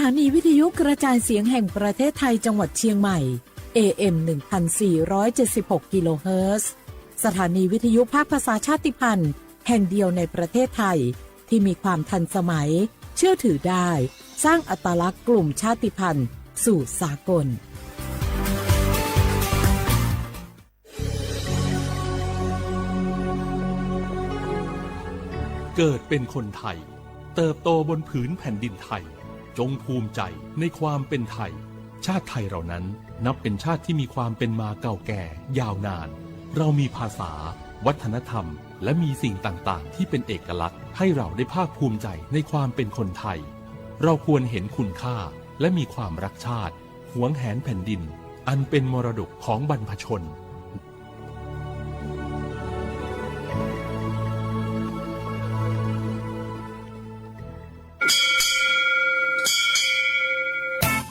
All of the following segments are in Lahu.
สถานีวิทยุกระจายเสียงแห่งประเทศไทยจังหวัดเชียงใหม่ เอ เอ็ม หนึ่งพันสี่ร้อยเจ็ดสิบหก กิโลเฮิรตซ์ สถานีวิทยุภาคภาษาชาติพันธุ์แห่งเดียวในประเทศไทย ที่มีความทันสมัย เชื่อถือได้ สร้างอัตลักษณ์กลุ่มชาติพันธุ์สู่สากล เกิดเป็นคนไทย เติบโตบนผืนแผ่นดินไทย จงภูมิใจในความเป็นไทย ชาติไทยเรานั้นนับเป็นชาติที่มีความเป็นมาเก่าแก่ยาวนาน เรามีภาษา วัฒนธรรม และมีสิ่งต่างๆ ที่เป็นเอกลักษณ์ ให้เราได้ภาคภูมิใจในความเป็นคนไทย เราควรเห็นคุณค่า และมีความรักชาติ หวงแหนแผ่นดิน อันเป็นมรดกของบรรพชน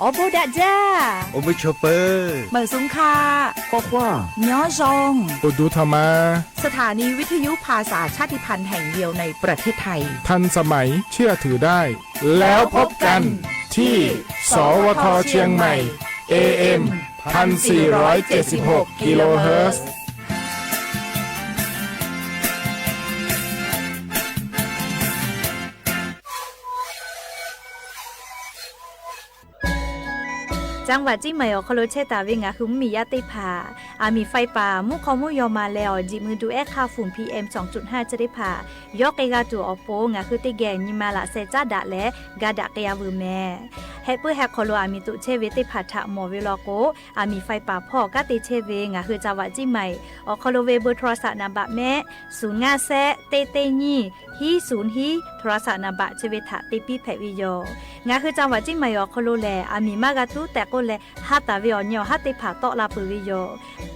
Awˬ bon daꞈ jaˇ. Awˬ bon chaw peuˬ. Meˬ suhˍ hk'a. K'awꞈ k'oˆ. Nyoˉ zaw. Awˬ duˬ htaꞈ ma. สถานีวิทยุภาษาชาติพันธุ์แห่งเดียวในประเทศไทย ทันสมัย เชื่อถือได้ แล้วพบกันที่ สวท เชียงใหม่ เอ เอ็ม พันสี่ร้อยเจ็ดสิบหก กิโลเฮิรตซ์ จังหวัดเชียงใหม่ awˬ hk'aw lo chehˇ taˍ ve ngaˬ hui mvuhˇmiˬ yaˇ teˇ hpaˍ, aˬ miˍ ไฟป่า mvuhˇ hk'aw mvuhˇ yaw ma leh awˬ jiˬ mui duˬ ehˉ hk'aˇ ฝุ่น PM สองจุดห้า chi teˇ hpaˍ yawˇ k'ai g'a tuˬ awˬ pon, ngaˬ hui teˇ geh nyi ma laꞈ sheh caˉ daꞈ leh ga daꞈ k'ai-a veuˬ mehˍ. Heh puiˉ heh hk'aw lo aˬ miˍ toꞈ chehˇ ve teˇ hpaˍ htaꞈ mawˬ ve law k'o, aˬ miˍ ไฟป่า hpawˇ kanˉ te chehˇ ve ngaˬ hui จังหวัดเชียงใหม่ awˬ hk'aw lo ve เบอร์โทรศัพท์ naˍ baꞈ mehˆ, suhˍ ngaˇ shehˆ teˇ teˇ nyiˇ hiˉ suhˍ hiˉ โทรศัพท์ naˍ baꞈ chi ve htaꞈ te piˇ hpehꞈ ve yoˬ. Ngaˬ hui จังหวัดเชียงใหม่ awˬ hk'aw lo lehˬ, aˬ miˍ maˇ g'a tuˉ tehꞈ k'oˆ leh, ha taˍ ve awˬ nyi awˬ haˉ teˇ hpaˍ tawˆ la peuˬ ve yoˬ.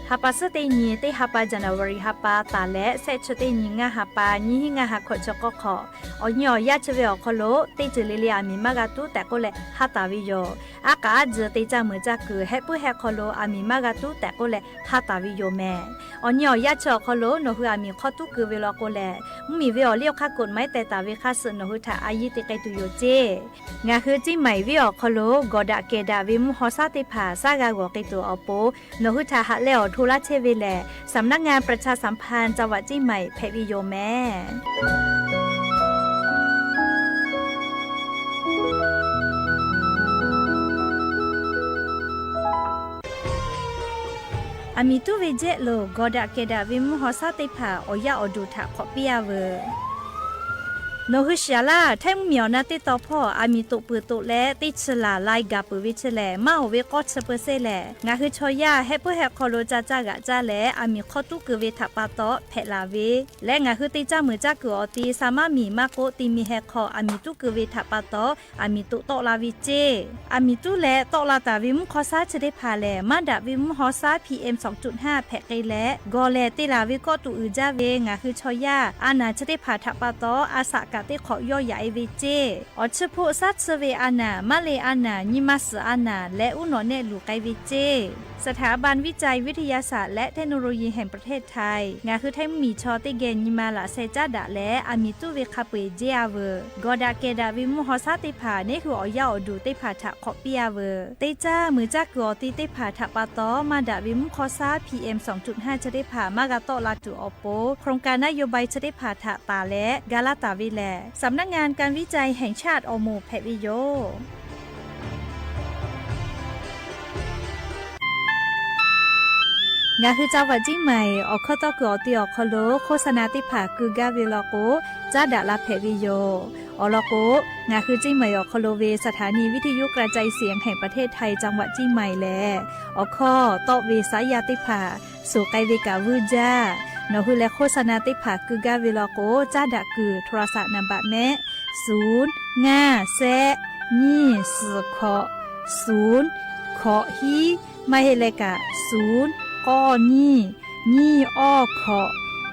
Ha pa suhˉ teˇ nyi, teˇ ha pa January ha pa taˍ leh, shehˆ chi teˇ nyi ngaˇ ha pa, nyiˇ hiˉ ngaˇ ha hkawꞈ chi k'awˇ hk'awꞈ, awˬ nyi awˬ yaˇ chi ve awˬ hk'aw lo teˇ ceuˬ le le aˬ miˍ maˇ g'a tuˉ tehꞈ k'oˆ leh ha taˍ ve yoˬ. Aˉ k'aꞈ aˉ tcuh te caˇ meuˬ caˇ kuiˬ heh puiˉ heh hk'aw lo aˬ miˍ maˇ g'a tuˉ tehꞈ k'oˆ leh ha taˍ ve yoˬ mehˍ. Awˬ nyi awˬ yaˇ chi awˬ hk'aw lo nawˬ hui aˬ miˍ hk'aw tuˉ keu ve law k'o lehˬ, mvuhˇmiˬ ve awˬ liˇ awˬ hk'aˇ กฎหมาย teh taˍ ve hk'aˇ suh nawˬ hui htaꞈ a yiˇ te k'ai tuˬ yoˬ ceˇ. Ngaˬ hui เชียงใหม่ ve awˬ hk'aw lo gawˬ daꞈ kehˬ daꞈ ve mvuhˇ haw shaˉ teˇ hpaˍ shaˉ g'a g'awˬ k'ai tuˬ awˬ pon, nawˬ hui htaꞈ haꞈ leh awˬ hto laˇ chehˇ ve lehˬ, สำนักงานประชาสัมพันธ์จังหวัดเชียงใหม่ hpehꞈ ve yoˬ mehˍ. Aˬ miˍ tuˉ ve jehˆ lo gawˬ daꞈ kehˬ daꞈ ve mvuhˇ haw shaˉ teˇ hpaˍ awˬ yaˇ awˬ duˬ htaꞈ hk'awꞈ piˇ-a veuˬ. Nawˬ hui shiˍ-a laˇ, htaiˇ mvuhˇmiˬ awˬ na teˇ taw hpawˇ aˬ miˍ toꞈ peuˬ toꞈ leh teˇ chi laˬ lai gaˬ peuˬ ve chi lehˬ, maˇ oˬ ve k'awˇ chi เปอร์เซ็นต์ lehˬ, ngaˬ hui chaw yaˇ heh puiˉ heh hk'aw lo ca caˇ g'aꞈ caˇ leh aˬ miˍ hk'aw tuˉ keu ve htaꞈ pa taw hpehꞈ laˬ ve, leh ngaˬ hui te caˇ meuˬ caˇ kuiˬ awˬ ti sa maˇ miˬ maˇ k'oˆ, te mi heh hk'aw aˬ miˍ tuˉ keu ve htaꞈ pa taw aˬ miˍ toꞈ tawˆ la ve ceˇ. Aˬ miˍ tuˉ leh tawˆ la taˍ ve mvuhˇ hk'aw shaˉ chi teˇ hpaˍ lehˬ, maˇ daꞈ ve mvuhˇ haw shaˉ พีเอ็มสองจุดห้า hpehꞈ k'ai leh, gawˬ lehˬ te laˬ ve kawˆ tuꞈ uiˍ jaˇ ve ngaˬ hui chaw yaˇ a naˬ chi teˇ hpaˍ htaꞈ pa taw a shaꞈ kaꞈ teˇ hk'awꞈ yawˇ yaꞈ-e ve ceˇ. Awˬ chi hpoˆ shaˉ tsuhˇ ve a naˬ, maˇ le a naˬ, nyi ma suhˍ a naˬ leh uˉ nawꞈ nehˆ luˬ k'ai ve ceˇ. สถาบันวิจัยวิทยาศาสตร์และเทคโนโลยีแห่งประเทศไทย ngaˬ hui htaiˇ mvuhˇmiˬ chaw teˇ geh nyi ma laꞈ sheh caˉ daꞈ leh aˬ miˍ tuˉ ve hk'a peu-eˬ jeˇ-a veuˬ. Gawˬ daꞈ kehˬ daꞈ ve mvuhˇ haw shaˉ teˇ hpaˍ neˇ hui awˬ yaˇ awˬ duˬ teˇ hpaˍ htaꞈ hk'awꞈ piˇ-a veuˬ. Te caˇ meuˬ caˇ kuiˬ awˬ ti teˇ hpaˍ htaꞈ pa taw maˇ daꞈ ve mvuhˇ hk'aw shaˉ พีเอ็มสองจุดห้า chi teˇ hpaˍ maˇ g'a tawˆ la tuˬ awˬ pon, โครงการนโยบาย chi teˇ hpaˍ htaꞈ taˍ leh ga laˇ taˍ ve lehˬ, สำนักงานการวิจัยแห่งชาติ awˬ moˍ hpehꞈ ve yoˬ. Ngaˬ hui จังหวัดเชียงใหม่ awˬ hkawˇ tawˇ kuiˬ awˬ ti awˬ hk'aw lo โฆษณา teˇ hpaˍ keu gaˇ ve law k'o, caˉ daꞈ la hpehꞈ ve yoˬ. Awˬ lawn k'o, ngaˬ hui เชียงใหม่ awˬ hk'aw lo ve สถานีวิทยุกระจายเสียงแห่งประเทศไทย จังหวัดเชียงใหม่ lehˬ, awˬ hkawˇ tawˆ ve saˉ yaˇ teˇ hpaˍ suhˍ k'ai ve kaꞈ vuiˇ jaˇ. Nawˬ hui leh โฆษณา teˇ hpaˍ keu gaˇ ve law k'o, caˉ daꞈ kuiˬ โทรศัพท์ naˍ baꞈ mehˆ, suhˍ ngaˇ shehˆ nyiˇ suhˍ hkawꞈ suhˍ hkawꞈ hiˉ, maˇ heˆ leh kaꞈ suhˍ k'awˇ nyiˇ nyiˇ awˇ hkawꞈ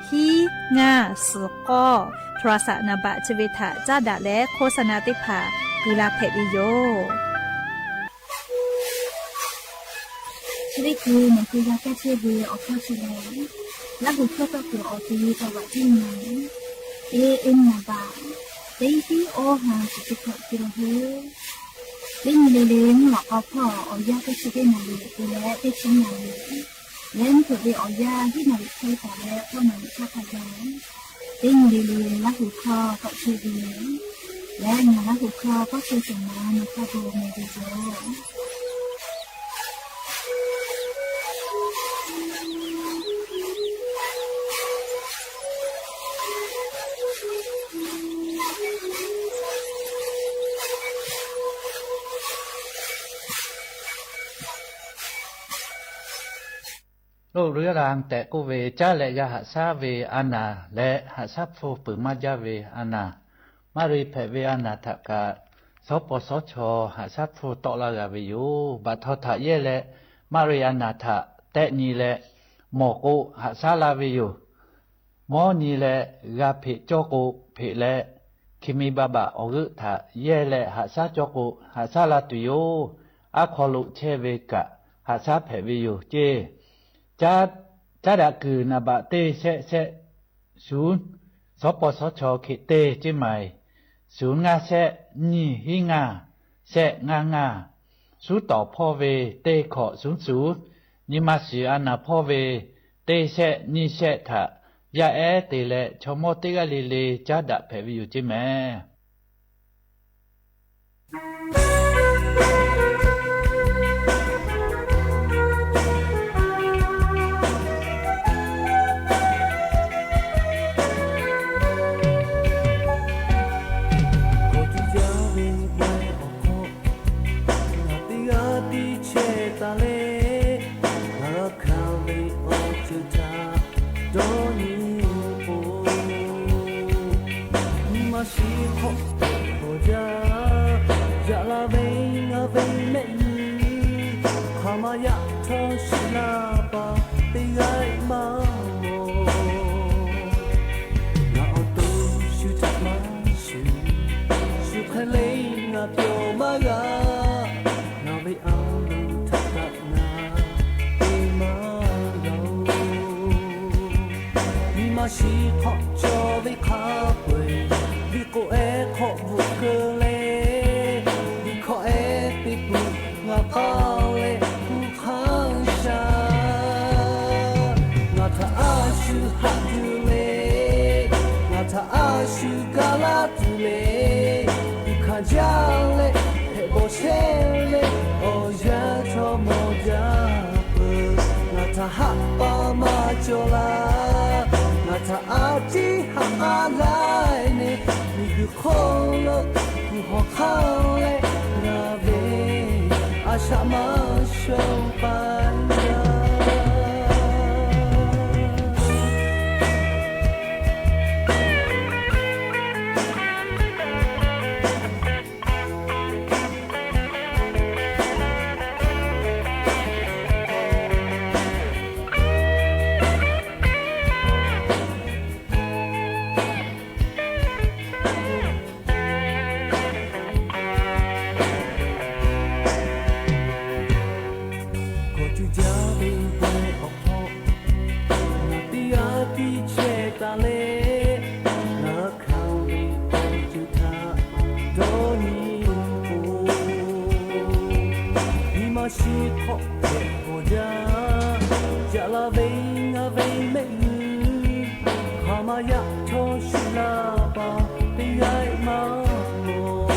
hiˉ ngaˇ suhˍ k'awˇ, โทรศัพท์ naˍ baꞈ chi ve htaꞈ caˉ daꞈ leh โฆษณา teˇ hpaˍ keu la hpehꞈ ve yoˬ. Chi teˇ hkui nawˬ hui g'a kaˇ chehˇ ve awˬ hkawˇ chi lehˬ, Laˇ huˍ hkawˇ tawˇ kuiˬ awˬ ti จังหวัดเชียงใหม่ เอ เอ็ม naˍ baꞈ teˇ hiˉ awˇ ha chi teˇ hkawꞈ กิโลเฮิรตซ์ Teˇ nyi le le mvuhˇ lawꞈ k'aw hpawˇ awˬ yanˇ teˇ chi teˇ naˍ riˍ te leh teˇ chi naˍ riˍ leh mvuhˇ hpeuꞈ ve awˬ yanˇ hiˉ naˍ riˍ hk'e taˍ leh hpawˇ naˍ riˍ hk'aˇ hk'a gaˬ, teˇ nyi le le Laˇ huˍ hkawˇ tawˆ chehˇ ve yoˬ. Leh ngaˬ Laˇ huˍ hkawˇ tawˆ chehˇ shawˍ ma nawˬ hk'a gaˬ meh ve yoˬ. Lo lu yaˇ la tehꞈ k'oˆ ve, caˉ leh g'a haꞈ shaˉ ve a naˍ leh haꞈ shaˉ hpu peuˬ maˇ jaˇ ve a naˍ, Maˇ riˆ hpehꞈ ve a naˍ htaꞈ kaꞈ shawˉ paw shawˉ chaw haꞈ shaˉ hpu tawˆ laˇ g'a ve yoˬ. Baꞈ htaw htaꞈ yehˇ leh Maˇ riˆ a naˍ htaꞈ tehˆ nyi leh mawˬ k'o haꞈ shaˉ laˇ ve yoˬ. Mawˇ nyi leh g'a hpeꞈ cawˇ k'o hpeꞈ leh, hkiˬ mi ba baꞈ awˬ g'euˆ htaꞈ yehˇ leh haꞈ shaˉ cawˇ k'o haꞈ shaˉ la tuˬ yoˬ. Aˉ hk'aw lo chehˇ ve kaꞈ haꞈ shaˉ hpehꞈ ve yoˬ ceˇ. Caˉ daꞈ kuiˬ naˍ baꞈ teˇ shehˆ shehˆ, suˍ, shawˉ paw shawˉ chaw hk'e teˇ ceˇ maˬ, suˍ ngaˇ shehˆ nyiˇ hiˉ ngaˇ shehˆ ngaˇ ngaˇ, suˉ tawˍ hpawˇ ve teˇ hkawꞈ suˍ suˍ, nyi ma shiˍ a naˍ hpawˇ ve teˇ shehˆ nyiˇ shehˆ htaꞈ yaˇ ehˉ te leh chaw mawˇ teˇ g'aˇ le le caˉ daꞈ hpehꞈ ve yoˬ ceˇ meh. Kawˬ tuˬ jaˇ ve bawehˇ awˬ hk'aw, ngaˬ teˇ g'aˇ tiˇ chehˇ taˍ leh, ngaˬ g'a hkanˍ ve awˬ ceuˬ htaꞈ dawˇ nyi k'o, nyi ma shiˍ hk'awꞈ hpehꞈ k'awꞈ jaˇ. Yaꞈ la ve ngaˬ ve mehˆ g'uˇ, hk'aˬ ma yaꞈ htawˇ shiˍ laˇ paˍ teˇ g'aˇ maˇ mawˬ. Ngaˬ awˬ to shu htaꞈ maˇ shuˍ, shu hk'e le ngaˬ pyawˬ maˇ g'a. Ngaˬ ve a loˍ htaꞈ kaꞈ ngaˬ te maˇ g'a-oˬ. Nyi ma shiˍ hk'awꞈ cawˬ ve hk'a peu-eˬ, liꞈ k'o ehˉ hk'awꞈ bvuhꞈ keu leh, liꞈ hkawꞈ ehˉ teˇ peuˬ ngaˬ k'aˇ leh mvuhˇ hk'aˇ shaˍ. Ngaˬ htaꞈ a shu haꞈ tuˬ le, ngaˬ htaꞈ a shu gaˬ laˇ tuˬ le, tuꞈ hkanˍ jaˇ leh hpehꞈ bawˬ chehˇ ve awˬ yanˇ chaw mawˇ jaˇ peuˬ. Ngaˬ htaꞈ haꞈ pa maˇ cawˬ laˇ, ngaˬ htaꞈ a ciˉ haꞈ a laiˉ ne, miˬguiˬ hk'oˆ lo kuˬ hawˬ hk'aˇ leh ngaˬ ve a shaꞈ maˇ shonˇ paˇ jaˇ. Kawˬ tuˬ jaˇ ve bawehˇ awˬ hk'aw, ngaˬ teˇ g'aˇ tiˇ chehˇ taˍ leh, ngaˬ g'a hkanˍ ve awˬ ceuˬ htaꞈ dawˇ nyi k'o, nyi ma shiˍ hk'awꞈ hpehꞈ k'awꞈ jaˇ. Yaꞈ la ve ngaˬ ve mehˆ g'uˇ, hk'aˬ ma yaꞈ htawˇ shiˍ laˇ paˍ teˇ g'aˇ maˇ mawˬ.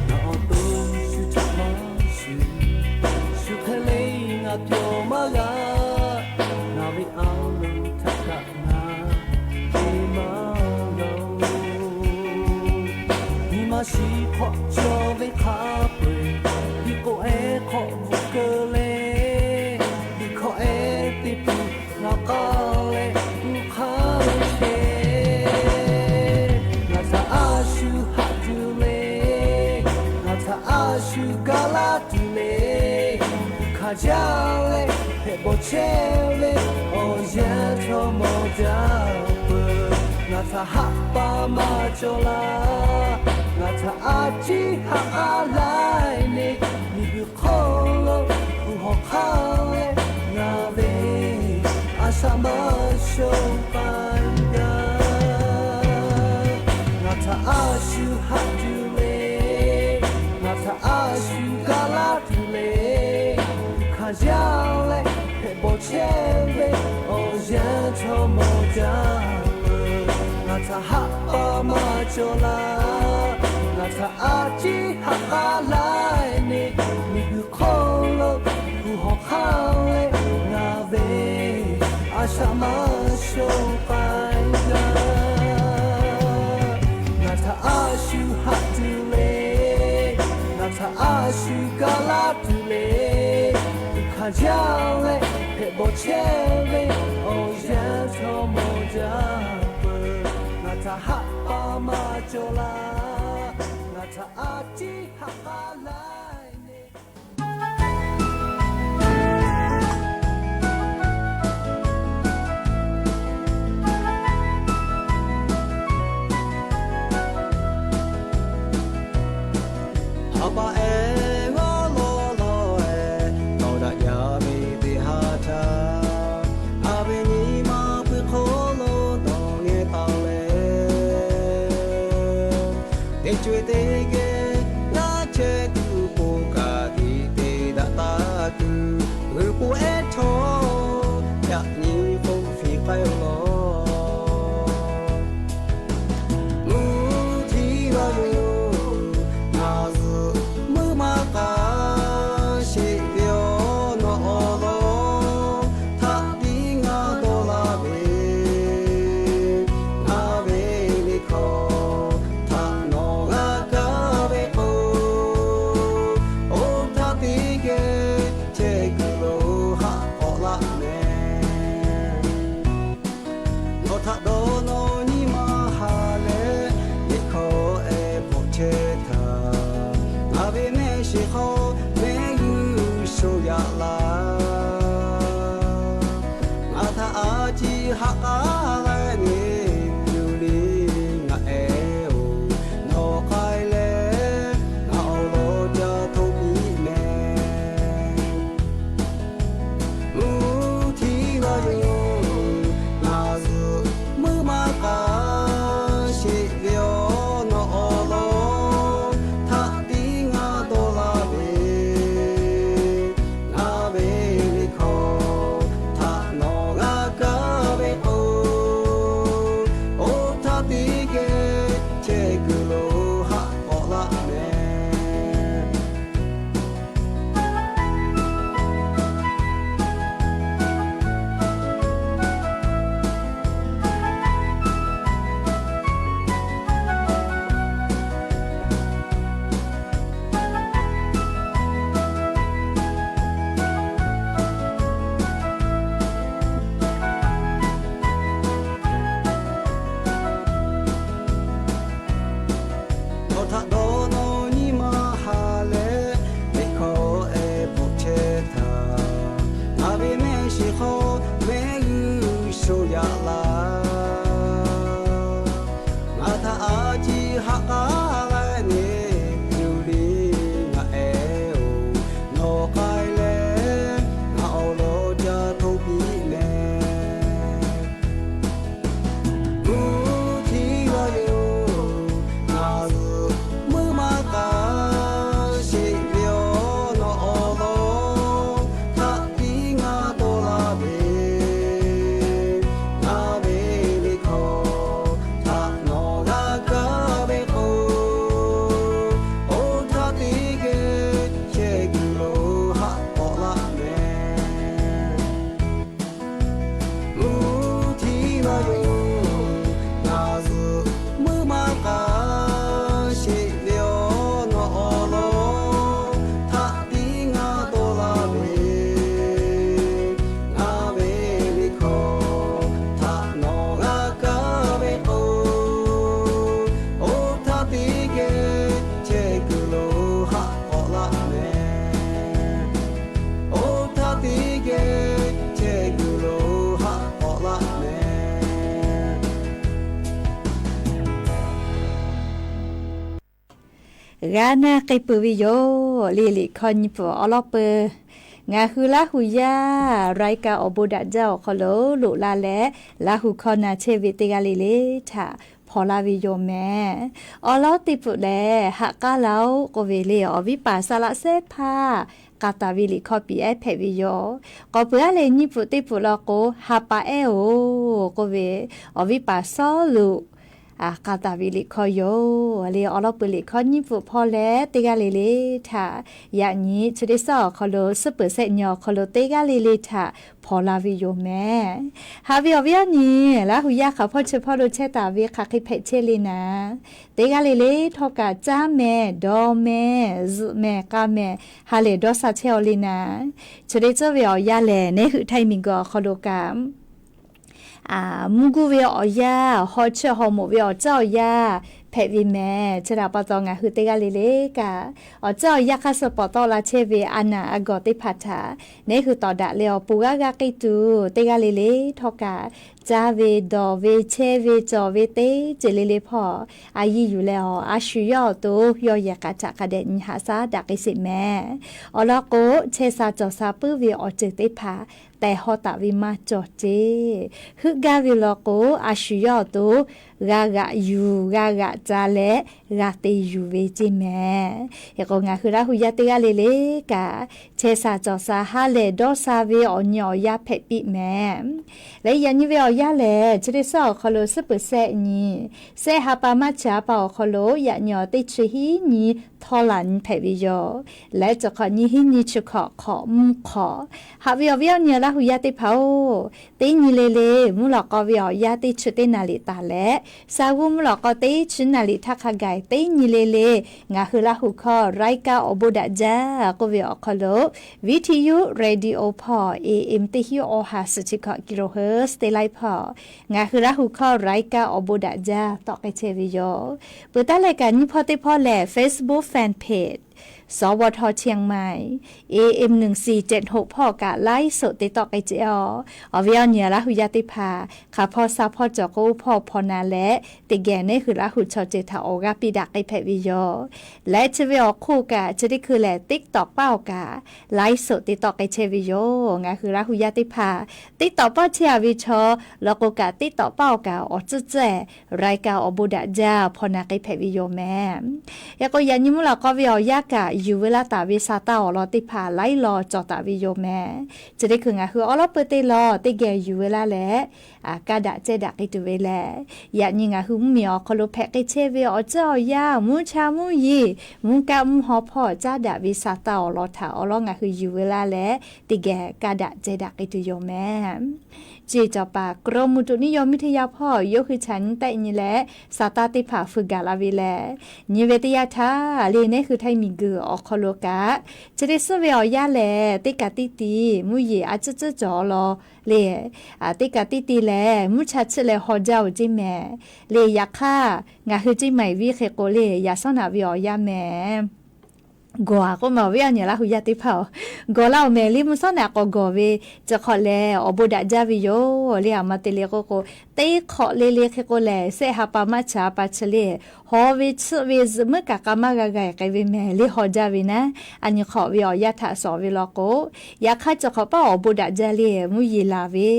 Ngaˬ awˬ to shu htaꞈ maˇ shuˍ, shu hk'e le ngaˬ pyawˬ maˇ g'a. Ngaˬ ve a loˍ htaꞈ kaꞈ ngaˬ te maˇ g'a-oˬ. Nyi ma shiˍ hk'awꞈ cawˬ ve hk'a peu-eˬ, liꞈ k'o ehˉ hk'awꞈ bvuhꞈ keu leh, liꞈ hkawꞈ ehˉ teˇ peuˬ ngaˬ k'aˇ leh mvuhˇ hk'aˇ chehˇ. Ngaˬ htaꞈ a shu haꞈ tuˬ le, ngaˬ htaꞈ a shu gaˬ laˇ tuˬ le, hkanˍ jaˇ leh hpehꞈ bawˬ chehˇ ve awˬ yanˇ chaw mawˇ jaˇ peuˬ. Ngaˬ htaꞈ haꞈ pa maˇ cawˬ laˇ, ngaˬ htaꞈ a ciˉ haꞈ a laiˉ ne, miˬguiˬ hk'oˆ lo kuˬ hawˬ hk'aˇ leh ngaˬ ve a shaꞈ maˇ shonˇ paˇ jaˇ. Ngaˬ htaꞈ a shu haꞈ tuˬ le, jaˇ leh hpehꞈ bawˬ chehˇ ve awˬ yanˇ chaw mawˬ jaˇ peuˬ. Ngaˬ htaꞈ haꞈ pa maˇ cawˬ laˇ. Ngaˬ htaꞈ a ciˉ haꞈ k'aˉ laiˉ ne. Miˬguiˬ hk'oˆ lo kuˬ hawˬ hk'aˇ leh ngaˬ ve a shaꞈ maˇ shonˇ k'ai gaˇ. Ngaˬ htaꞈ a shu haꞈ tuˬ le. Ngaˬ htaꞈ a shu kaˇ laˇ tuˬ le. Tuꞈ hkanˍ jaˇ leh hpehꞈ bawˬ chehˇ ve awˬ yanˇ chaw mawˬ jaˇ peuˬ. Ngaˬ htaꞈ haꞈ pa maˇ cawˬ laˇ. Ngaˬ htaꞈ a ciˉ haꞈ k'aˉ laiˉ ne. Haꞈ pa ehˉ g'awˇ lawˇ lawˇ ehˉ tawˍ daꞈ jaˇ ve teˇ haˉ htaˇ, ngaˬ ve nyi ma pui hk'oˆ lo dawˬ ngeh taˍ leh, teˇ co e teˇ geh g'aˇ chehˇ tuˬ k'oˆ kaꞈ tiꞈ te daꞈ taˍ tuˬ, g'uiˬ po ehˉ htawˇ yaꞈ nyi k'oˆ fiˍ k'ai-o law. Mvuhˇ htiˇ g'a yoˬ, ngaˬ zuhꞈ muˇ maˇ k'a sheˍ ve awˬ nawˬ awˬ lawn htaꞈ tiˉ ngaˬ dawˇ laˇ ve, ngaˬ ve liꞈ hkawˇ htaꞈ nawˬ g'a kaˇ ve k'o, oˇ htaˇ teˇ geh chehˇ kuiˬ lo haꞈ k'awꞈ laˇ meh. Nawˬ htaꞈ dawˇ nawˬ nyi ma ha leh, liꞈ hkawˇ ehˉ bvuhꞈ chehˇ htaˇ, ngaˬ ve mehˆ shiˍ hk'aw mehˆ g'uˇ sho yaꞈ laˇ. Ngaˬ htaꞈ a ciˉ haꞈ k'aˉ laiˉ ne, yuˬ le ngaˬ ehˉ-oˬ, nawˬ k'ai leh ngaˬ awˬ lawn ca htoꞈ piˇ meh. Mvuhˇ htiˇ g'a yoˬ, ngaˬ zuhꞈ muˇ maˇ k'a sheˍ ve awˬ nawˬ awˬ lawn htaꞈ tiˉ ngaˬ dawˇ laˇ ve, ngaˬ ve liꞈ hkawˇ htaꞈ nawˬ g'a kaˇ ve k'o, oˇ htaˇ teˇ geh chehˇ kuiˬ lo haꞈ k'awꞈ laˇ meh. Nawˬ htaꞈ dawˇ nawˬ nyi ma ha leh, liꞈ hkawˇ ehˉ bvuhꞈ chehˇ htaˇ, ngaˬ ve mehˆ shiˍ hk'aw mehˆ g'uˇ sho yaꞈ laˇ. Ngaˬ htaꞈ a ciˉ haꞈ k'aˉ laiˉ ne, yuˬ le ngaˬ ehˉ-oˬ, nawˬ k'ai leh ngaˬ awˬ lawn ca htoꞈ piˇ meh. Mvuhˇ htiˇ g'a yoˬ, ngaˬ zuhꞈ muˇ maˇ k'a sheˍ ve awˬ nawˬ awˬ lawn htaꞈ tiˉ ngaˬ dawˇ laˇ ve, ngaˬ ve liꞈ hkawˇ htaꞈ nawˬ g'a kaˇ ve k'o, oˇ htaˇ teˇ geh chehˇ kuiˬ lo haꞈ k'awꞈ laˇ meh. Mvuhˇ htiˇ g'a yoˬ, ngaˬ zuhꞈ muˇ maˇ k'a sheˍ ve awˬ nawˬ awˬ lawn htaꞈ tiˉ ngaˬ dawˇ laˇ ve, ngaˬ ve liꞈ hkawˇ htaꞈ nawˬ g'a kaˇ ve k'o, oˇ htaˇ teˇ geh chehˇ kuiˬ lo haꞈ k'awꞈ laˇ meh. Oˇ htaˇ teˇ geh chehˇ kuiˬ lo haꞈ k'awꞈ laˇ meh. G'a naˆ k'ai peuˬ ve yoˬ. Liꞈ hkawˇ nyi pfuhˍ awˬ lawn peuˬ, ngaˬ hui Laˇ huˍ yaˇ รายการ awˬ bon daꞈ jaˇ awˬ hk'aw lo loꞈ la leh, Laˇ huˍ hkawˇ na chehˇ ve teˇ g'aˇ le le htaꞈ hpawnˬ la ve yoˬ mehˍ. Awˬ lawn teˇ pfuhˍ lehˬ, Haꞈ k'aˉ laˇ-oˆ k'oˆ ve le, awˬ viˉ paˍ Saˍ laꞈ Sehˉ hpaˇ k'a taˍ ve liꞈ hkawˇ piˍ ehˉ hpehꞈ ve yoˬ. K'awꞈ peuˬ aˉ leh nyiˇ pfuhˍ teˇ pfuhˍ law k'o, Ha pa ehˉ-oˬ k'oˆ ve, awˬ viˉ paˍ Sawˉluꞈ k'a taˍ ve liꞈ hkawˇ yoˬ le. Awˬ lawn peuˬ liꞈ hkawˇ nyiˇ pfuhˍ hpawˇ leh teˇ g'aˇ le le htaꞈ, yaꞈ nyi chi teˇ suhˉ awˬ hk'aw lo suhˉ peuˬ sehˆ nyi awˬ hk'aw lo teˇ g'aˇ le le htaꞈ hpawnˬ la ve yoˬ mehˍ. Haꞈ ve awˬ viˉ awˬ nyi, Laˇ hu yaˇ hk'aˬ hpawˇ chi hpawˇ lo chehˇ taˍ ve hk'aˬ hk'e hpehꞈ chehˇ le naˍ, teˇ g'aˇ le le htawˇ kaꞈ caˇ mehˍ, dawˬ mehˍ, zuhꞈ mehˍ, k'a mehˍ, ha lehˬ dawˇ sha chehˇ-aw le naˍ. Chi teˇ tcuhˉ ve awˬ yanˇ lehˬ, neˉ hui Htaiˇ miˬguiˬ awˬ hk'aw lo kaꞈ mvuhˇ guˇ ve awˬ yanˇ, haw chehˇ haw moˍ ve awˬ tcuhˉ awˬ yanˇ hpehꞈ ve mehˍ. Chi htaꞈ pa taw ngaˬ hui teˇ g'aˇ le le kaꞈ, awˬ tcuhˉ awˬ yanˇ hk'aˇ suh pawˍ tawˆ la chehˇ ve a naˬ a gawˬ teˇ hpaˍ htaꞈ neˉ hui tawˍ daꞈ leh awˬ pon g'aˇ g'aˇ k'eˇ tuˬ, teˇ g'aˇ le le htawˇ kaꞈ caˇ ve, dawˬ ve, chehˇ ve, cawˬ ve teˇ ceuˬ le le hpawˇ a yiˇ yuˬ leh, awˬ a shu yawˇ awˬ to yawˇ yehˬ k'a htaꞈ hk'a dehꞈ nyi haꞈ shaˉ daꞈ k'ai sheˍ mehˍ. Awˬ lawn k'o, chehˇ sha cawˬ sha puiˉ ve awˬ ceuˬ teˇ hpaˍ tehˬ haw taˍ ve maˇ cawˬ ceˇ. Heuˆ gaˇ ve law k'o, a shu yawˇ awˬ to g'a g'aꞈ yuˬ, g'a g'aꞈ ca leh g'a te yuˬ ve ceˇ mehˍ. Hk'e k'o, ngaˬ hui Laˇ hu yaˇ teˇ g'aˇ le le kaꞈ, chehˇ sha cawˬ sha ha lehˬ dawˇ sha ve awˬ nyi awˬ yanˇ hpehꞈ piˇ mehˍ. Leh yaꞈ nyi ve awˬ yanˇ lehˬ, chi teˇ suhˉ awˬ hk'aw lo suhˉ peuˬ sehˆ nyi, sehˆ ha pa March ha pa awˬ hk'aw lo yaꞈ nyi awˬ teˇ chi hiˉ nyi htawˇ laˬ nyi hpehꞈ ve yoˬ. Leh chi hk'awꞈ nyi hiˉ nyi chi hkawꞈ hk'awꞈ mvuhˇ hk'awꞈ. Haꞈ ve awˬ viˉ awˬ nyi Laˇ hu yaˇ teˇ hpaˍ-oˬ, teˇ nyi le le mvuhˇ lawꞈ k'aw ve awˬ yanˇ teˇ chi teˇ naˍ riˍ taˍ leh, sha g'uˇ mvuhˇ lawꞈ k'aw teˇ chi naˍ riˍ htaˇ hk'a gaˬ teˇ nyi le le ngaˬ hui Laˇ hu hkawˇ รายการออกบทดัด jaˇ k'oˆ ve awˬ hk'aw lo, viˉ htiˇ yuˇ radio hpawˇ A M teˇ hiˉ awˬ ha suhˍ chi hkawꞈ kilohertz teˇ laiˉ hpawˇ ngaˬ hui Laˇ hu hkawˇ รายการออกบทดัด jaˇ tawˆ k'ai chehˇ ve yoˬ. Peuˬ taˉ leh kaꞈ nyiˇ hpawˇ teˇ hpawˇ lehˬ Facebook fan page สวท เชียงใหม่ A M หนึ่งสี่เจ็ดหก hpawˇ kaꞈ ไลฟ์สด te tawˆ k'ai chehˇ-aw. Awˬ viˉ awˬ nyi Laˇ hu yaˇ teˇ hpaˍ hk'aˬ hpawˇ sha hpawˇ cawˬ k'o hpawˇ hpawnˬ na leh, teˇ geh neˉ hui Laˇ hu chaw ceuˬ htaꞈ awˬ g'aˇ piˇ daꞈ k'ai hpehꞈ ve yoˬ. Leh chi ve awˬ hk'oˆ kaꞈ chi teˇ hkui lehˬ TikTok paˆ awˬ kaꞈ ไลฟ์สด te tawˆ k'ai chehˇ ve yoˬ. Ngaˬ hui Laˇ hu yaˇ teˇ hpaˍ TikTok paˆ chehˇ-a ve chaw law k'o kaꞈ TikTok paˆ awˬ kaꞈ awˬ tcuhˉ tcuhˉ รายการออกบทดัด jaˇ hpawnˬ na k'ai hpehꞈ ve yoˬ mehˍ. Hk'e k'o, yaꞈ nyi mvuhˇ lawꞈ k'aw ve awˬ yanˇ kaꞈ yuˬ ve laˇ taˍ ve sa taˇ awˬ lawn teˇ hpaˍ laiˉ law cawˬ taˍ ve yoˬ mehˍ. Chi teˇ hkui ngaˬ hui awˉ lawˉ peuˬ teˇ law teˇ geh yuˬ ve laˇ leh, kaˇ daꞈ cehˇ daꞈ k'ai tuˬ ve lehˬ, yaꞈ nyi ngaˬ hui mvuhˇmiˬ awˬ hk'aw lo hpehꞈ k'ai chehˇ ve awˬ tcuhˉ awˬ yanˇ, mvuhˇ cha mvuhˇ yeˬ, mvuhˇ kaˆ mvuhˇ haw hpawˇ caˉ daꞈ ve sa taˇ awˬ lawn htaꞈ awˉ lawˉ ngaˬ hui yuˬ ve laˇ leh, teˇ geh kaˇ daꞈ cehˇ daꞈ k'ai tuˬ yoˬ mehˍ. Ceˇ cawˬ paˍ กรมอุตุนิยมวิทยา hpawˇ yawˇ hui chaꞈ nyi tehˆ nyi leh, sa taˇ teˇ hpaˍ feu gaˬ la ve lehˬ, nyi ve teˇ yanˇ htaˇ le neˉ hui Htaiˇ miˬguiˬ awˬ hk'aw lo kaꞈ, chi teˇ suhˉ ve awˬ yanˇ lehˬ, teˇ kaꞈ teˇ ti mvuhˇ yeˬ a tcuhˉ tcuhˉ cawˬ awˬ lawn le, teˇ kaꞈ teˇ ti lehˬ mvuhˇ cha chiˆ leh haw jaˇ-oˬ ceˇ mehˍ. Le yaꞈ hk'aˇ, ngaˬ hui ceˇ maiˍ viˇ hk'e k'o le, yaꞈ shawˉ naꞈ ve awˬ yanˇ mehˍ gawˬ-a k'oˆ ma awˬ viˉ awˬ nyi Laˇ hu yaˇ teˇ hpaˍ-oˬ, gawˬ laˇ-oˬ mehˍ le. Mvuhˇ shawˉ naꞈ k'awꞈ gawˬ ve chi hk'awꞈ lehˬ awˬ bon daꞈ jaˇ ve yoˬ le. Aˬ ma te le k'oˆ k'o, teˇ hk'awꞈ le le hk'e k'o lehˬ, sehˆ ha pa maˇ cha pa chi le, haw ve chiˆ ve zuhꞈ muiˉ kaꞈ k'a maˇ g'a g'a k'ai ve mehˍ le, haw jaˇ ve naˉ. A nyi hk'awꞈ ve awˬ yanˇ htaꞈ shawˍ ve law k'o, yaꞈ hk'aˇ chi hk'awꞈ paˆ awˬ bon daꞈ jaˇ le, mvuhˇ yeˬ laˬ ve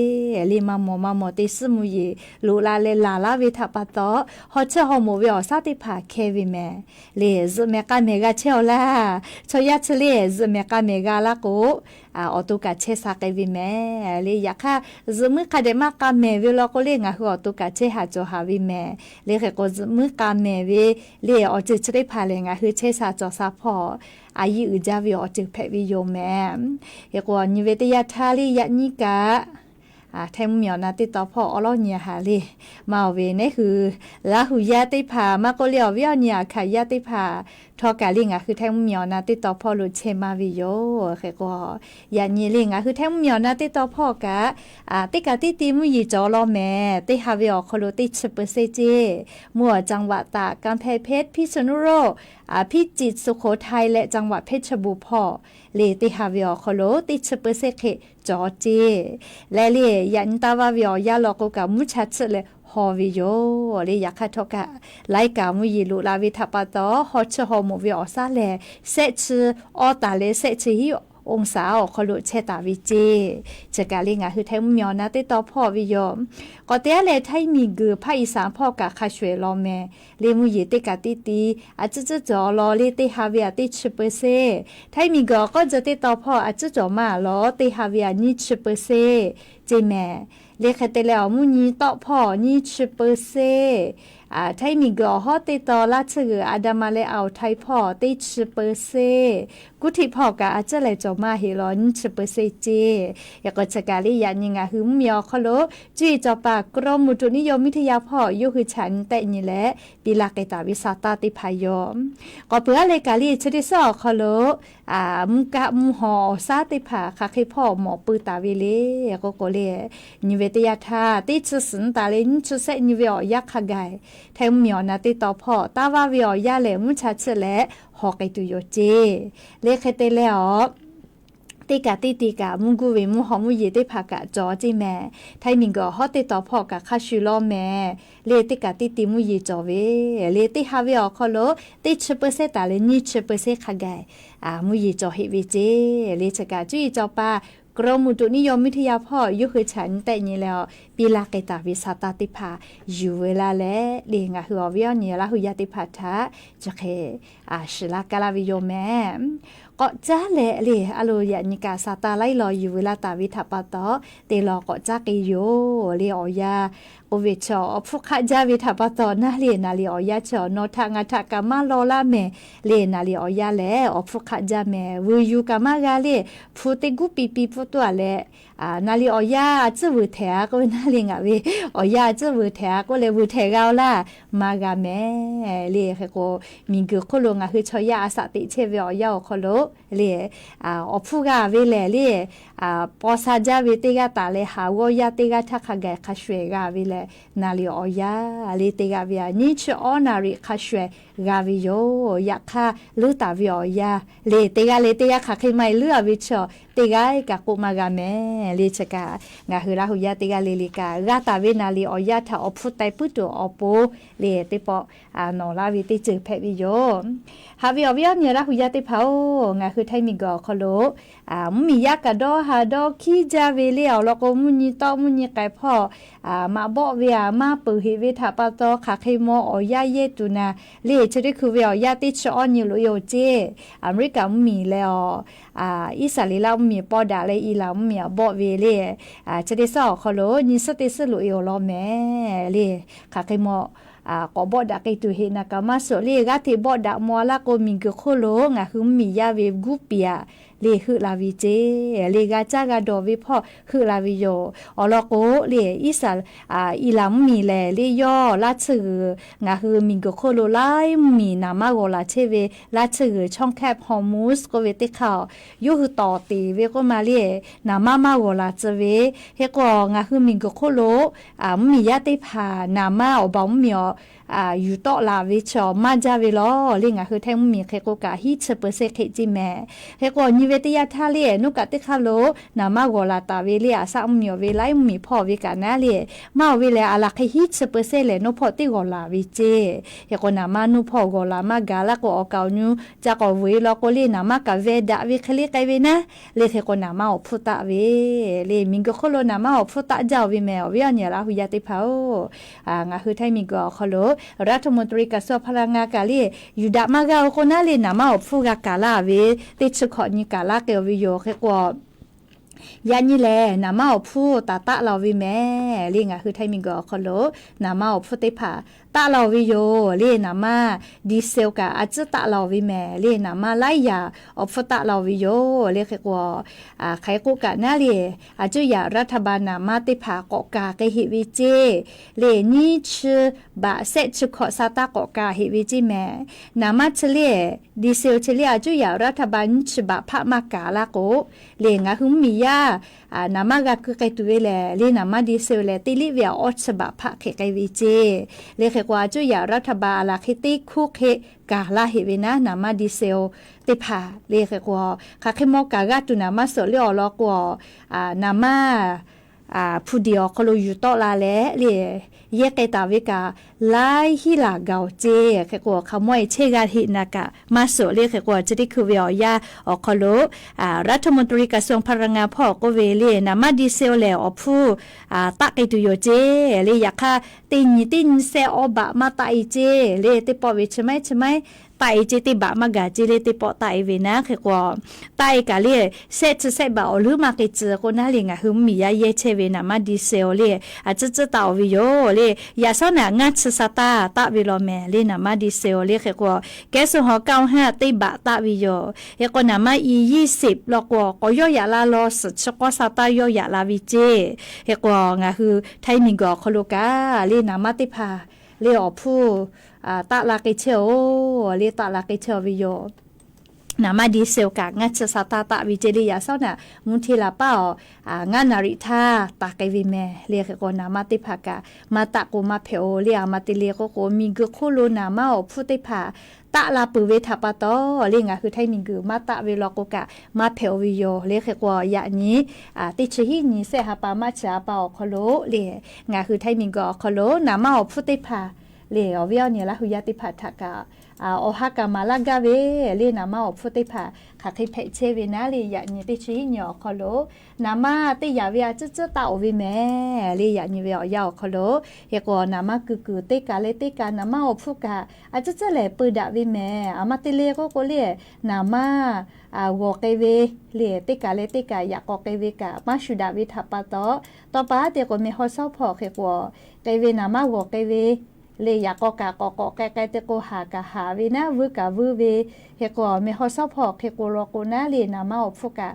le, maˇ mawˬ maˇ mawˬ teˇ suhˉ mvuhˇ yeˬ loꞈ la leh laˬ laˇ ve htaꞈ pa taw, haw chiˆ haw moˍ ve awˬ shaˉ teˇ hpaˍ hkehˇ ve mehˍ. Le zuhꞈ mehˍ k'a mehˍ g'a chehˇ-aw laˇ. Chaw yaˇ chi le zuhꞈ mehˍ k'a mehˍ g'a laˇ k'o, awˬ to kaꞈ chehˇ sha k'ai ve mehˍ le. Yaꞈ hk'aˇ, zuhꞈ muiˉ hk'a dehꞈ maˇ k'a mehˍ ve law k'o le, ngaˬ hui awˬ to kaꞈ chehˇ haꞈ cawˬ haˍ ve mehˍ le. Hk'e k'o, zuhꞈ muiˉ k'a mehˍ ve le awˬ ceuˬ chi teˇ hpaˍ lehˬ, ngaˬ hui chehˇ sha cawˬ sha hpawˇ a yiˇ uiˍ jaˇ ve awˬ ceuˬ hpehꞈ ve yoˬ mehˍ. Hk'e k'o, nyi ve teˇ yanˇ htaˇ le yaꞈ nyi kaꞈ Htaiˇ mvuhˇmiˬ awˬ na teˇ tawn hpawˇ awˉ lawˉ nyi haˍ le. Maˇ-oˬ ve, neˉ hui Laˇ hu yaˇ teˇ hpaˍ maˇ k'oˆ le, awˬ viˉ awˬ nyi Aˍ hkaˍ yaˇ teˇ hpaˍ, htawˇ kaꞈ le ngaˬ hui Htaiˇ mvuhˇmiˬ awˬ na teˇ tawn hpawˇ lo chehˇ maˇ ve yoˬ. Hk'e k'o, yaꞈ nyi le ngaˬ hui Htaiˇ mvuhˇmiˬ awˬ na teˇ tawn hpawˇ kaꞈ, teˇ kaꞈ teˇ ti mvuhˇ yeˬ cawˬ law mehˍ. Teˇ ha ve awˬ hk'aw lo teˇ chi เปอร์เซ็นต์ ceˇ. Mvuhˇ awˬ จังหวัดตาก กำแพงเพชร พิษณุโลก พิจิตร สุโขทัย leh จังหวัดเพชรบูรณ์ hpawˇ le teˇ ha ve awˬ hk'aw lo teˇ chi เปอร์เซ็นต์ hk'e cawˬ ceˇ. Leh le, yaꞈ nyi taˇ vaˇ ve awˬ yanˇ law k'o kaꞈ mvuhˇ cha chiˆ leh haw ve yoˬ le. Yaꞈ hk'aˇ htawˇ kaꞈ, laiˉ kaꞈ mvuhˇ yeˬ loꞈ la ve htaꞈ pa taw, haw chiˆ haw moˍ ve awˬ shaˉ lehˬ, sehˆ chi awˇ taˍ leh sehˆ chi hiˉ ong saˍ awˬ hk'aw lo chehˇ taˍ ve ceˇ. Chi kaꞈ le ngaˬ hui Htaiˇ mvuhˇmiˬ awˬ na teˇ taw hpawˇ ve yoˬ. K'awꞈ te aˉ leh, Htaiˇ miˬguiˬ hpaˇ Iˍsaˍ hpawˇ kaꞈ hk'a shuˍ ehˍ law mehˍ. Le mvuhˇ yeˬ teˇ kaꞈ teˇ ti a ciˉ ciˉ cawˬ law le teˇ ha ve aꞈ teˇ chi เปอร์เซ็นต์. Htaiˇ miˬguiˬ awˬ k'awˇ jeh teˇ taw hpawˇ a ciˉ cawˬ maˇ law teˇ ha ve aꞈ nyiˇ chi เปอร์เซ็นต์ ceˇ mehˍ. Le hk'e te leh, awˬ mvuhˇ nyi tawˆ hpawˇ nyiˇ chi เปอร์เซ็นต์. Htaiˇ miˬguiˬ awˬ hawˉ teˇ taw laˇ tsuhˇ g'uiˬ อันดามัน leh อ่าวไทย hpawˇ teˇ chi เปอร์เซ็นต์. Guˇ htiˆ hpawˇ kaꞈ a ciˉ lehˬ cawˬ maˇ heˆ law nyiˇ chi เปอร์เซ็นต์ ceˇ. Yaꞈ k'o chi kaꞈ le yaꞈ nyi ngaˬ hui mvuhˇmiˬ awˬ hk'aw lo cuˇ yiˍ cawˬ paˍ กรมอุตุนิยมวิทยา hpawˇ yawˇ hui chaꞈ nyi tehˆ nyi leh piˇ laˇ k'ai taˍ ve sa taˇ teˇ hpaˍ yoˬ. K'awꞈ peuˬ aˉ leh kaꞈ le chi teˇ suhˉ awˬ hk'aw lo mvuhˇ kaˆ mvuhˇ haw awˬ shaˉ teˇ hpaˍ hk'aˬ hk'e hpawˇ mawˬ pui taˍ ve le k'oˆ k'o le, nyi ve teˇ yanˇ htaˇ teˇ chi suhˍ taˍ leh nyiˇ chi sehˆ nyi ve awˬ yanˇ hk'a gaˬ, Htaiˇ mvuhˇmiˬ awˬ na teˇ taw hpawˇ taˇ vaˇ ve awˬ yanˇ lehˬ mvuhˇ cha chiˆ leh hawˬ k'ai tuˬ yoˬ ceˇ. Le hk'e te leh awˬ teˇ kaꞈ teˇ ti kaꞈ mvuhˇ guˇ ve mvuhˇ haw mvuhˇ yeˬ teˇ hpaˍ kaꞈ cawˬ ceˇ mehˍ. Htaiˇ miˬguiˬ awˬ hawˉ teˇ taw hpawˇ kaꞈ hk'a shuˍ law mehˍ. Le teˇ kaꞈ teˇ ti mvuhˇ yeˬ cawˬ ve le teˇ ha ve awˬ hk'aw lo teˇ chi เปอร์เซ็นต์ taˍ leh nyiˇ chi เปอร์เซ็นต์ hk'a gaˬ mvuhˇ yeˬ cawˬ heˆ ve ceˇ. Le chi kaꞈ cuˇ yiˍ cawˬ paˍ กรมอุตุนิยมวิทยา hpawˇ yawˇ hui chaꞈ nyi tehˆ nyi leh awˬ piˇ laˇ k'ai taˍ ve sa taˇ teˇ hpaˍ yuˬ ve laˇ leh le ngaˬ hui awˬ viˉ awˬ nyi Laˇ hu yaˇ teˇ hpaˍ htaꞈ chi hk'e shiˍ laˇ kaˇ laˇ ve yoˬ mehˍ. K'awꞈ caˉ leh le a lo yaꞈ nyi kaꞈ sa taˇ laiˉ law yuˬ ve laˇ taˍ ve htaꞈ pa taw, te law k'awꞈ caˉ k'ai yoˬ le awˬ yanˇ k'oˆ ve chi awˬ hpfuhˇ hk'aˆ jaˇ ve htaꞈ pa taw naˉ le naˍ liꞈ awˬ yanˇ chi awˬ nawˬ htaꞈ ngaˬ htaꞈ kaꞈ maˇ law laˇ mehˍ. Le naˍ liꞈ awˬ yanˇ lehˬ awˬ hpfuhˇ hk'aˆ jaˇ mehˍ. Vuiˬ yuˬ kaꞈ maˇ g'a le, hpu teˇ guˉ piˇ piˇ pfuhˇ tuˬ a leh naˍ liꞈ awˬ yanˇ a ciˉ vuiˬ htehꞈ a k'oˆ ve naˉ le ngaˬ ve awˬ yanˇ a ciˉ vuiˬ htehꞈ a k'oˆ leh vuiˬ htehꞈ g'a oˬ laˇ, maˇ g'a mehˍ. Le hk'e k'o, miˬguiˬ hk'oˆ lo ngaˬ hui chaw yaˇ a saꞈ teꞈ chehˇ ve awˬ yanˇ awˬ hk'aw lo le awˬ hpfuhˇ g'a ve lehˬ le paw sha jaˇ ve teˇ g'aˇ taˍ leh haˍ g'awˇ yaˇ teˇ g'aˇ htaˇ hk'a gaˬ hk'a shuˍ ehˍ g'a ve lehˬ, naˍ liꞈ awˬ yanˇ le teˇ g'aˇ ve a nyiˇ chi awˇ naˍ riˍ hk'a shuˍ ehˍ g'a ve yoˬ. Yaꞈ hk'aˇ, leuˉ taˍ ve awˬ yanˇ le teˇ g'aˇ le teˇ g'aˇ hk'aˬ hk'e maˇ heˆ leuˉ a ve chi teˇ g'aˇ kaꞈ k'oˆ maˇ g'a mehˍ. Le chi kaꞈ ngaˬ hui Laˇ hu yaˇ teˇ g'aˇ le le kaꞈ g'a taˍ ve naˍ liꞈ awˬ yanˇ htaꞈ awˬ hpfuhˇ taiˍ puiˉ tuˬ awˬ pon le teˇ pawˆ nawˬ laˇ ve teˇ ceuˬ hpehꞈ ve yoˬ. Haꞈ ve awˬ viˉ awˬ nyi Laˇ hu yaˇ teˇ hpaˍ-oˬ, ngaˬ hui Htaiˇ miˬguiˬ awˬ hk'aw lo mvuhˇmiˬ yaˇ kaꞈ dawˇ ha dawˇ hkiˉ jaˇ ve le awˬ lawn k'o, mvuhˇ nyi tawˆ mvuhˇ nyi k'ai hpawˇ maꞈ bawˆ ve aꞈ maˇ peuˬ heˆ ve htaꞈ pa taw, hk'aˬ hk'e maw awˬ yanˇ yehˇ tuˬ naˍ le chi teˇ hkui ve awˬ yanˇ teˇ chi awˇ nyi loꞈ e awˬ ceˇ. Aˍmeˍriˆkaˍ mvuhˇmiˬ leh awˬ Iˉsaˍreˍlaˆ mvuhˇmiˬ pawˇ daꞈ leh Iˍraˍnˍ mvuhˇmiˬ aꞈ bawˆ ve le chi teˇ suhˉ awˬ hk'aw lo nyi suhˉ teˇ suhˉ loꞈ e awˬ lawn mehˍ le. Hk'aˬ hk'e maw k'awꞈ bawˆ daꞈ k'ai tuˬ heˆ naˍ kaꞈ maˇ suhˍ le g'aˇ hteꞈ bawˆ daꞈ maw a laˇ k'o, miˬguiˬ hk'oˆ lo ngaˬ hui mvuhˇmiˬ yaˇ ve guˇ piˍ aꞈ le heuˆ la ve ceˇ. Le g'a caˇ g'a dawˬ ve hpawˇ heuˆ la ve yoˬ. Awˬ lawn k'o le, Iˉsaˍ, Iˍraˍnˍ mvuhˇmiˬ lehˬ le yawˇ laˇ tsuhˇ g'uiˬ ngaˬ hui miˬguiˬ hk'oˆ lo laiˉ mvuhˇmiˬ naˍ manˇ g'awˬ laˬ chehˇ ve laˇ tsuhˇ g'uiˬ ช่องแคบฮอร์มุซ k'oˆ ve teˇ hk'aˇ yoˬ. Yawˇ hui tawˍ teˍ ve k'oˆ ma le, naˍ manˇ maˇ g'awˬ laˬ tcuh ve. Hk'e k'o, ngaˬ hui miˬguiˬ hk'oˆ lo mvuhˇmiˬ yaˇ teˇ hpaˍ naˍ manˇ awˬ baˬ mvuhˇmiˬ awˬ yuˬ tawˆ laˬ ve chi maˇ jaˇ ve lawˬ le. Ngaˬ hui Htaiˇ mvuhˇmiˬ hk'e k'o kaꞈ hiˉ chi เปอร์เซ็นต์ hk'e ceˇ mehˍ. Hk'e k'o, nyi ve teˇ yanˇ htaˇ le, nawˬ kaꞈ teˇ hk'aˇ lo naˍ manˇ g'awˬ laˬ taˍ ve le, aˬ saˆ mvuhˇmiˬ awˬ ve laiˉ mvuhˇmiˬ hpawˇ ve kaꞈ naˉ le, maˇ awˬ ve lehˬ, aˬ laˬ hk'e hiˉ chi เปอร์เซ็นต์ lehˬ nawˬ hpawˇ teˇ g'awˬ laˬ ve ceˇ. Hk'e k'o, naˍ manˇ nawˬ hpawˇ g'awˬ laˬ maˇ gaˬ laˇ k'o, awˬ kaˍ awˬ nyu ca k'awꞈ vuiˬ e law k'o le, naˍ manˇ kaꞈ veh daꞈ ve hk'e le k'ai ve naˉ le. Hk'e k'o, naˍ manˇ awˬ hpfuhˇ taˆ ve le, miˬguiˬ hk'oˆ lo naˍ manˇ awˬ hpfuhˇ taˆ jaˇ ve mehˍ. Awˬ viˉ awˬ nyi Laˇ hu yaˇ teˇ hpaˍ-oˬ, ngaˬ hui Htaiˇ miˬguiˬ awˬ hk'aw lo รัฐมนตรีกระทรวงพลังงาน kaꞈ le, yuˬ daꞈ maˇ g'aˇ-oˬ k'o naˉ le, naˍ manˇ awˬ hpfuhˇ g'a kaˬ laˇ ve teˇ chi hkawꞈ nyi kaˬ laˇ k'ai ve yoˬ. Hk'e k'o, yaꞈ nyi lehˬ naˍ manˇ awˬ hpfuhˇ taˍ taˆ la ve mehˍ le. Ngaˬ hui Htaiˇ miˬguiˬ awˬ hk'aw lo naˍ manˇ awˬ hpfuhˇ teˇ hpaˍ taˆ la ve yoˬ le. Naˍ manˇ diesel kaꞈ a ciˉ taˆ la ve mehˍ le. Naˍ manˇ laiˉ yaꞈ awˬ hpfuhˇ taˆ la ve yoˬ le. Hk'e k'o, hk'aˬ hk'e k'oˆ kaꞈ naˉ le, a cuˇ yaꞈ รัฐบาล naˍ manˇ teˇ hpaˍ k'awꞈ kaˬ k'ai heˆ ve ceˇ le. Nyiˇ chi baꞈ sehˆ chi hkawꞈ sa taˇ k'awꞈ kaˬ heˆ ve ceˇ mehˍ. Naˍ manˇ chi le, diesel chi le, a cuˇ yaꞈ รัฐบาล nyiˇ chi baꞈ hpaˆ maˇ kaˬ laˇ k'o le, ngaˬ hui mvuhˇmiˬ yaˇ naˍ manˇ g'a keu k'ai tuˬ ve lehˬ le, naˍ manˇ diesel lehˬ teˇ liˇ ve aꞈ awˇ chi baꞈ hpaˆ hk'e k'ai ve ceˇ le. Hk'e k'o, a cuˇ yaꞈ รัฐบาล aˬ laˬ hk'e teˇ hkuˇ hk'e kaˬ laˇ heˆ ve naˉ, naˍ manˇ diesel teˇ hpaˍ le. Hk'e k'o, hk'aˬ hk'e maw kaˬ g'aˇ tuˬ naˍ manˇ suhˍ le awˬ lawn k'o, naˍ manˇ hpu diˬ awˬ hk'aw lo yuˬ tawˆ la leh le, yehˇ k'ai taˍ ve kaꞈ laiˉ hinˉ laˬ gaˬ-oˬ ceˇ. Hk'e k'o, hk'aˬ mawˇ e chehˇ g'aˇ heˆ na kaꞈ maˇ suhˍ le. Hk'e k'o, chi teˇ hkui ve awˬ yanˇ awˬ hk'aw lo รัฐมนตรีกระทรวงพลังงาน hpawˇ k'oˆ ve le, naˍ maˇ ดีเซล lehˬ awˬ hpfuhˇ taˆ k'ai tuˬ yoˬ ceˇ le. Yaꞈ hk'aˇ, teˇ nyi teˇ nyi sehˆ awˇ baꞈ maˇ taˆ e ceˇ le. Teˇ pawˆ ve chi maiˉ chi maiˉ taˆ e ceˇ, teˇ baꞈ maˇ gaˬ ceˇ le. Teˇ pawˆ taˆ e ve naˉ, hk'e k'o, taˆ e kaꞈ le, sehˆ chi sehˆ baꞈ awˬ leuˉ maˇ k'ai tcuh k'o naˉ le, ngaˬ hui mvuhˇmiˬ yaˇ yehˇ chehˇ ve naˍ maˇ ดีเซล le, a ciˉ ciˉ taˆ-oˬ ve yoˬ le. Yaꞈ shawˉ naꞈ ngaˇ chi sa taˇ taˆ ve law mehˍ le, naˍ maˇ ดีเซล le. Hk'e k'o, แก๊สโซฮอล์ เก้าห้า teˇ baꞈ taˆ ve yoˬ. Hk'e k'o, naˍ maˇ อี ยี่สิบ law k'o, k'awꞈ yawˇ yaꞈ la law suhˍ chi k'awˇ sa taˇ yawˇ yaꞈ la ve ceˇ. Hk'e k'o, ngaˬ hui Htaiˇ miˬguiˬ awˬ hk'aw lo kaꞈ le, naˍ maˇ teˇ hpaˍ le awˬ hpfuhˇ taˆ la k'ai chehˇ-oˬ le, taˆ la k'ai chehˇ ve yoˬ. Naˍ maˇ ดีเซล kaꞈ ngaˇ chi sa taˇ taˆ ve ceˇ le. Yaꞈ shawˉ naꞈ mvuhˇ hteˇ la paˉ awˬ ngaˇ นาฬิกา taˍ k'ai ve mehˍ le. Hk'e k'o, naˍ maˇ teˇ hpaˍ kaꞈ maˇ taˆ k'o maˇ hpehꞈ-oˬ le. A ma te le k'oˆ k'o, miˬguiˬ hk'oˆ lo naˍ maˇ awˬ hpfuhˇ teˇ hpaˍ taˆ la peuˬ ve htaꞈ pa taw le, ngaˬ hui Htaiˇ miˬguiˬ maˇ taˆ ve law k'o kaꞈ maˇ hpehꞈ-oˬ ve yoˬ le. Hk'e k'o, yaꞈ nyi teˇ chi hiˉ nyi sehˆ ha pa maˇ chi ha pa awˬ hk'aw lo le, ngaˬ hui Htaiˇ miˬguiˬ awˬ hk'aw lo naˍ maˇ awˬ hpfuhˇ teˇ hpaˍ le, awˬ viˉ awˬ nyi Laˇ hu yaˇ teˇ hpaˍ htaꞈ kaꞈ awˬ ha kaꞈ maˍ laˇ gaˇ ve le. Naˍ maˇ awˬ hpfuhˇ teˇ hpaˍ hk'aˬ hk'e hpehꞈ chehˇ ve naˉ le, yaꞈ nyi teˇ chi hiˉ nyi awˬ hk'aw lo naˍ maˇ teˇ yaꞈ ve a ciˉ ciˉ taˆ-oˬ ve mehˍ le. Yaꞈ nyi ve awˬ yanˇ awˬ hk'aw lo, hk'e k'o, naˍ maˇ kuiˬ kuiˬ teˇ kaꞈ leh teˇ kaꞈ naˍ maˇ awˬ hpfuhˇ kaꞈ a ciˉ ciˉ lehˬ peu daꞈ ve mehˍ. A ma te le k'oˆ k'o le, naˍ maˇ g'awˬ k'ai ve le, teˇ kaꞈ leh teˇ kaꞈ yaꞈ k'aw k'ai ve kaꞈ maˇ shuˍ daꞈ ve htaꞈ pa taw, tawˇ pa te k'o, meh haw shawˉ hpawˇ hk'e k'o, k'ai ve naˍ maˇ g'awˬ k'ai ve le, yaꞈ k'aw kaꞈ k'awꞈ k'awꞈ k'ai k'ai te k'o, haˍ kaꞈ haˍ ve naˉ, vuiˇ kaꞈ vuiˇ ve. Hk'e k'o, meh haw shawˉ hpawˇ hk'e k'o law k'o naˉ le, naˍ maˇ awˬ hpfuhˇ kaꞈ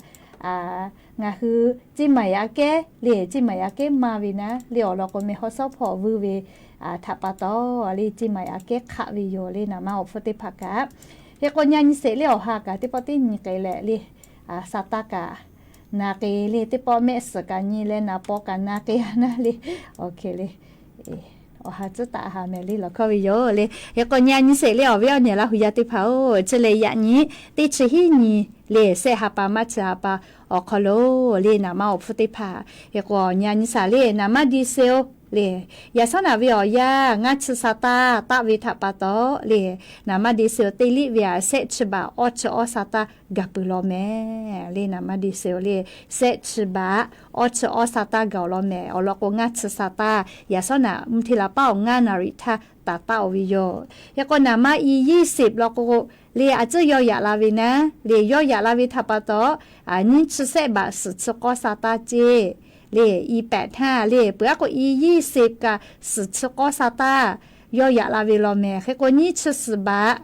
ngaˬ hui เชียงใหม่ aꞈ kehˉ le, เชียงใหม่ aꞈ kehˉ maˇ ve naˉ le, awˬ lawn k'o meh haw shawˉ hpawˇ vuiˇ ve htaꞈ pa taw le, เชียงใหม่ aꞈ kehˉ hk'aˆ ve yoˬ le, naˍ maˇ awˬ hpfuhˇ teˇ hpaˍ kaꞈ. Hk'e k'o, nyi a nyi sheˍ le awˬ ha kaꞈ teˇ pawˆ teˇ nyi k'ai leh le, sa taˇ kaꞈ na k'ai le, teˇ pawˆ mehˆ suhˍ kaꞈ nyi leh naˍ paw kaꞈ na k'ai a naˉ le. Awˬ hk'e le, awˬ ha tcuhˉ taˆ ha mehˍ le lawˬ hkawˇ ve yoˬ le. Hk'e k'o, nyi a nyi sheˍ le awˬ viˉ awˬ nyi Laˇ hu yaˇ teˇ hpaˍ-oˬ, chi lehˬ yaꞈ nyi teˇ chi hiˉ nyi le, sehˆ ha pa maˇ chi ha pa awˬ hk'aw lo le, naˍ maˇ awˬ hpfuhˇ teˇ hpaˍ. Hk'e k'o, nyi a nyi shaˍ le naˍ maˇ ดีเซล le, yaꞈ shawˉ naꞈ ve awˬ yanˇ ngaˇ chi sa taˇ taˆ ve htaꞈ pa taw le, naˍ maˇ ดีเซล teˇ liˆ ve aꞈ sehˆ chi baꞈ awˇ chi awˇ sa taˇ gaˬ peuˬ law mehˍ le. Naˍ maˇ ดีเซล le, sehˆ chi baꞈ awˇ chi awˇ sa taˇ gaˬ-oˬ law mehˍ. Awˬ lawn k'o, ngaˇ chi sa taˇ, yaꞈ shawˉ naꞈ mvuhˇ hteˇ la paˉ awˬ ngaˇ นาฬิกา taˍ taˆ-oˬ ve yoˬ. Hk'e k'o, naˍ maˇ อี ยี่สิบ law k'o le, a ciˉ yawˇ yaꞈ la ve naˉ le, yawˇ yaꞈ la ve htaꞈ pa taw, nyiˇ chi sehˆ baꞈ suhˍ chi k'awˇ sa taˇ ceˇ le, อี แปดห้า le, peuˬ aˉ k'o อี ยี่สิบ kaꞈ suhˍ chi k'awˇ sa taˇ yawˇ yaꞈ la ve law mehˍ. Hk'e k'o, nyiˇ chi suhˍ baꞈ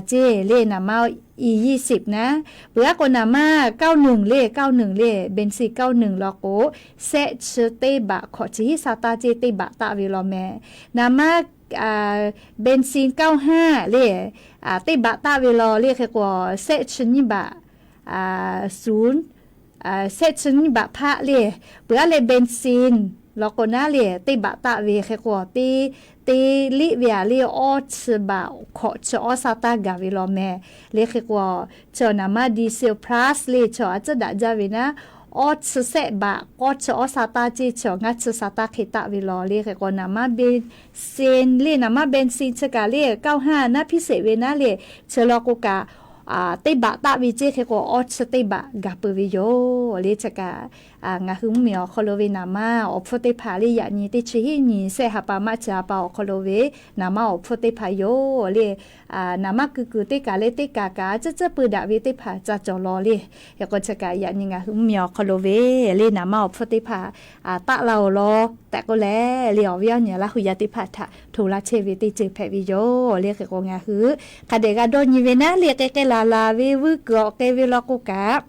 ceˇ le, naˍ maˇ อี ยี่สิบ naˉ. Peuˬ aˉ k'o, naˍ maˇ เก้าหนึ่ง le, เก้าหนึ่ง le, เบนซิน เก้าหนึ่ง law k'o, sehˆ chi teˇ baꞈ hkawꞈ chi hiˉ sa taˇ ceˇ, teˇ baꞈ taˆ ve law mehˍ. Naˍ maˇ เบนซิน เก้าห้า le, teˇ baꞈ taˆ ve law le. Hk'e k'o, sehˆ chi nyiˇ baꞈ ศูนย์ sehˆ chi nyiˇ baꞈ hpaˆ le. Peuˬ aˉ leh เบนซิน law k'o naˉ le, teˇ baꞈ taˆ ve hk'e k'o, teˇ liˆ ve aꞈ le awˇ chi baꞈ hkawꞈ chi awˇ sa taˇ gaˬ ve law mehˍ le. Hk'e k'o, chi naˍ maˇ ดีเซล plus le, chi a ciˉ daꞈ jaˇ ve naˉ, awˇ chi sehˆ baꞈ k'awˇ chi awˇ sa taˇ ceˇ, chi ngaˇ chi sa taˇ hk'e taˆ ve law le. Hk'e k'o, naˍ maˇ เบนซิน le, naˍ maˇ เบนซิน chi kaꞈ le, เก้าห้า naˉ พิเศษ ve naˉ le, chi law k'o kaꞈ teˇ baꞈ taˆ ve ceˇ. Hk'e k'o, awˇ chi teˇ baꞈ gaˬ peuˬ ve yoˬ le. Chi kaꞈ ngaˬ hui mvuhˇmiˬ awˬ hk'aw lo ve naˍ maˇ awˬ hpfuhˇ teˇ hpaˍ le, yaꞈ nyi teˇ chi hiˉ nyi sehˆ ha pa maˇ chi ha pa awˬ hk'aw lo ve naˍ maˇ awˬ hpfuhˇ teˇ hpaˍ yoˬ le. Naˍ maˇ kuiˬ kuiˬ teˇ kaꞈ leh teˇ kaꞈ kaꞈ a ciˉ ciˉ peu daꞈ ve teˇ hpaˍ ca cawˬ law le. Hk'e k'o, chi kaꞈ yaꞈ nyi ngaˬ hui mvuhˇmiˬ awˬ hk'aw lo ve le naˍ maˇ awˬ hpfuhˇ teˇ hpaˍ taˆ la-oˬ law tehꞈ k'oˆ leh le, awˬ viˉ awˬ nyi Laˇ hu yaˇ teˇ hpaˍ htaꞈ hto laˇ chehˇ ve teˇ ceuˬ hpehꞈ ve yoˬ le. Hk'e k'o, ngaˬ hui hk'a dehꞈ g'a dawˇ nyi ve naˉ le, k'ai k'ai laˬ laˬ ve vuiˇ kuiˬ awˬ k'ai ve law k'o kaꞈ,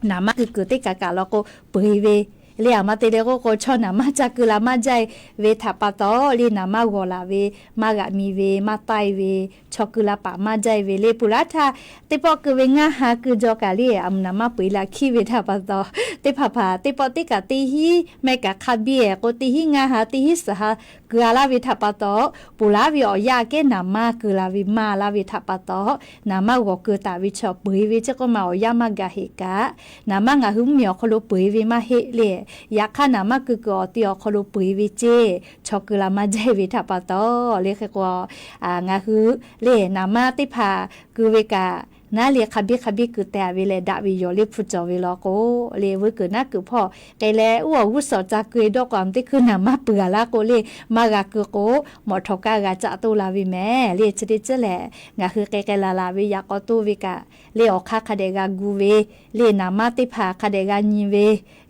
naˍ maˇ kuiˬ kuiˬ teˇ kaꞈ kaꞈ law k'o, peu eˬ ve le, a ma te le k'oˆ k'o, chaw naˍ maˇ ca keu la maˇ jaˇ ve htaꞈ pa taw le, naˍ maˇ g'awˬ laˬ ve, maˇ g'aꞈ mi ve, maˇ taˇ e ve, chaw keu la paˍ maˇ jaˇ ve le. Peuˬ laˇ htaˇ, teˇ pawˆ keu ve ngaˇ ha keu jaw kaꞈ le, a mvuhˇ naˍ maˇ peu eˬ la hkiˉ ve htaꞈ pa taw, teˇ hpaˍ hpaˍ teˇ pawˆ teˇ kaꞈ teˇ hinˉ meh kaꞈ hk'a biˇ-ehˍ k'o, teˇ hinˉ ngaˇ ha, teˇ hinˉ suhˍ ha keu-a laˇ ve htaꞈ pa taw, ponˬ laˉ ve awˬ yanˇ kehˉ naˍ manˇ keu la ve maˇ laˇ ve htaꞈ pa taw, naˍ manˇ g'awˬ keu taˍ ve chaw peuˬ-e ve chi k'oˆ ma awˬ yanˇ maˇ gaˬ heˆ kaꞈ, naˍ manˇ ngaˬ hui mvuhˇmiˬ awˬ hk'aw lo peuˬ-e ve maˇ heˆ le. Yaꞈ hk'aˇ, naˍ manˇ keu kuiˬ awˬ te awˬ hk'aw lo peuˬ-e ve ceˇ, chaw keu la maˇ jaˇ ve htaꞈ pa taw le. Hk'e k'o, ngaˬ hui le naˍ manˇ teˇ hpaˍ keu ve kaꞈ, naˉ le hk'a biˇ hk'a biˇ keu teh-a ve leh daꞈ ve yoˬ le. Hpu cawˬ ve law k'o le, vuiˇ kuiˬ naˉ kuiˬ hpawˇ k'ai leh, uˉ awˬ g'uˇ suhˍ ca keu-e dawˇ k'o, a teˇ hkui naˍ manˇ peuˬ-a laˇ k'o le, maˇ g'a keu k'o, mawꞈ htawnˍ kaˇ g'a caˆ toˇ la ve mehˍ le. Chi teˇ ceuˬ lehˬ, ngaˬ hui k'ai k'ai laˬ laˬ ve yaꞈ k'aw toˇ ve kaꞈ le, awˬ hk'aˇ hk'a dehꞈ g'a gu ve le, naˍ manˇ teˇ hpaˍ hk'a dehꞈ g'a nyi ve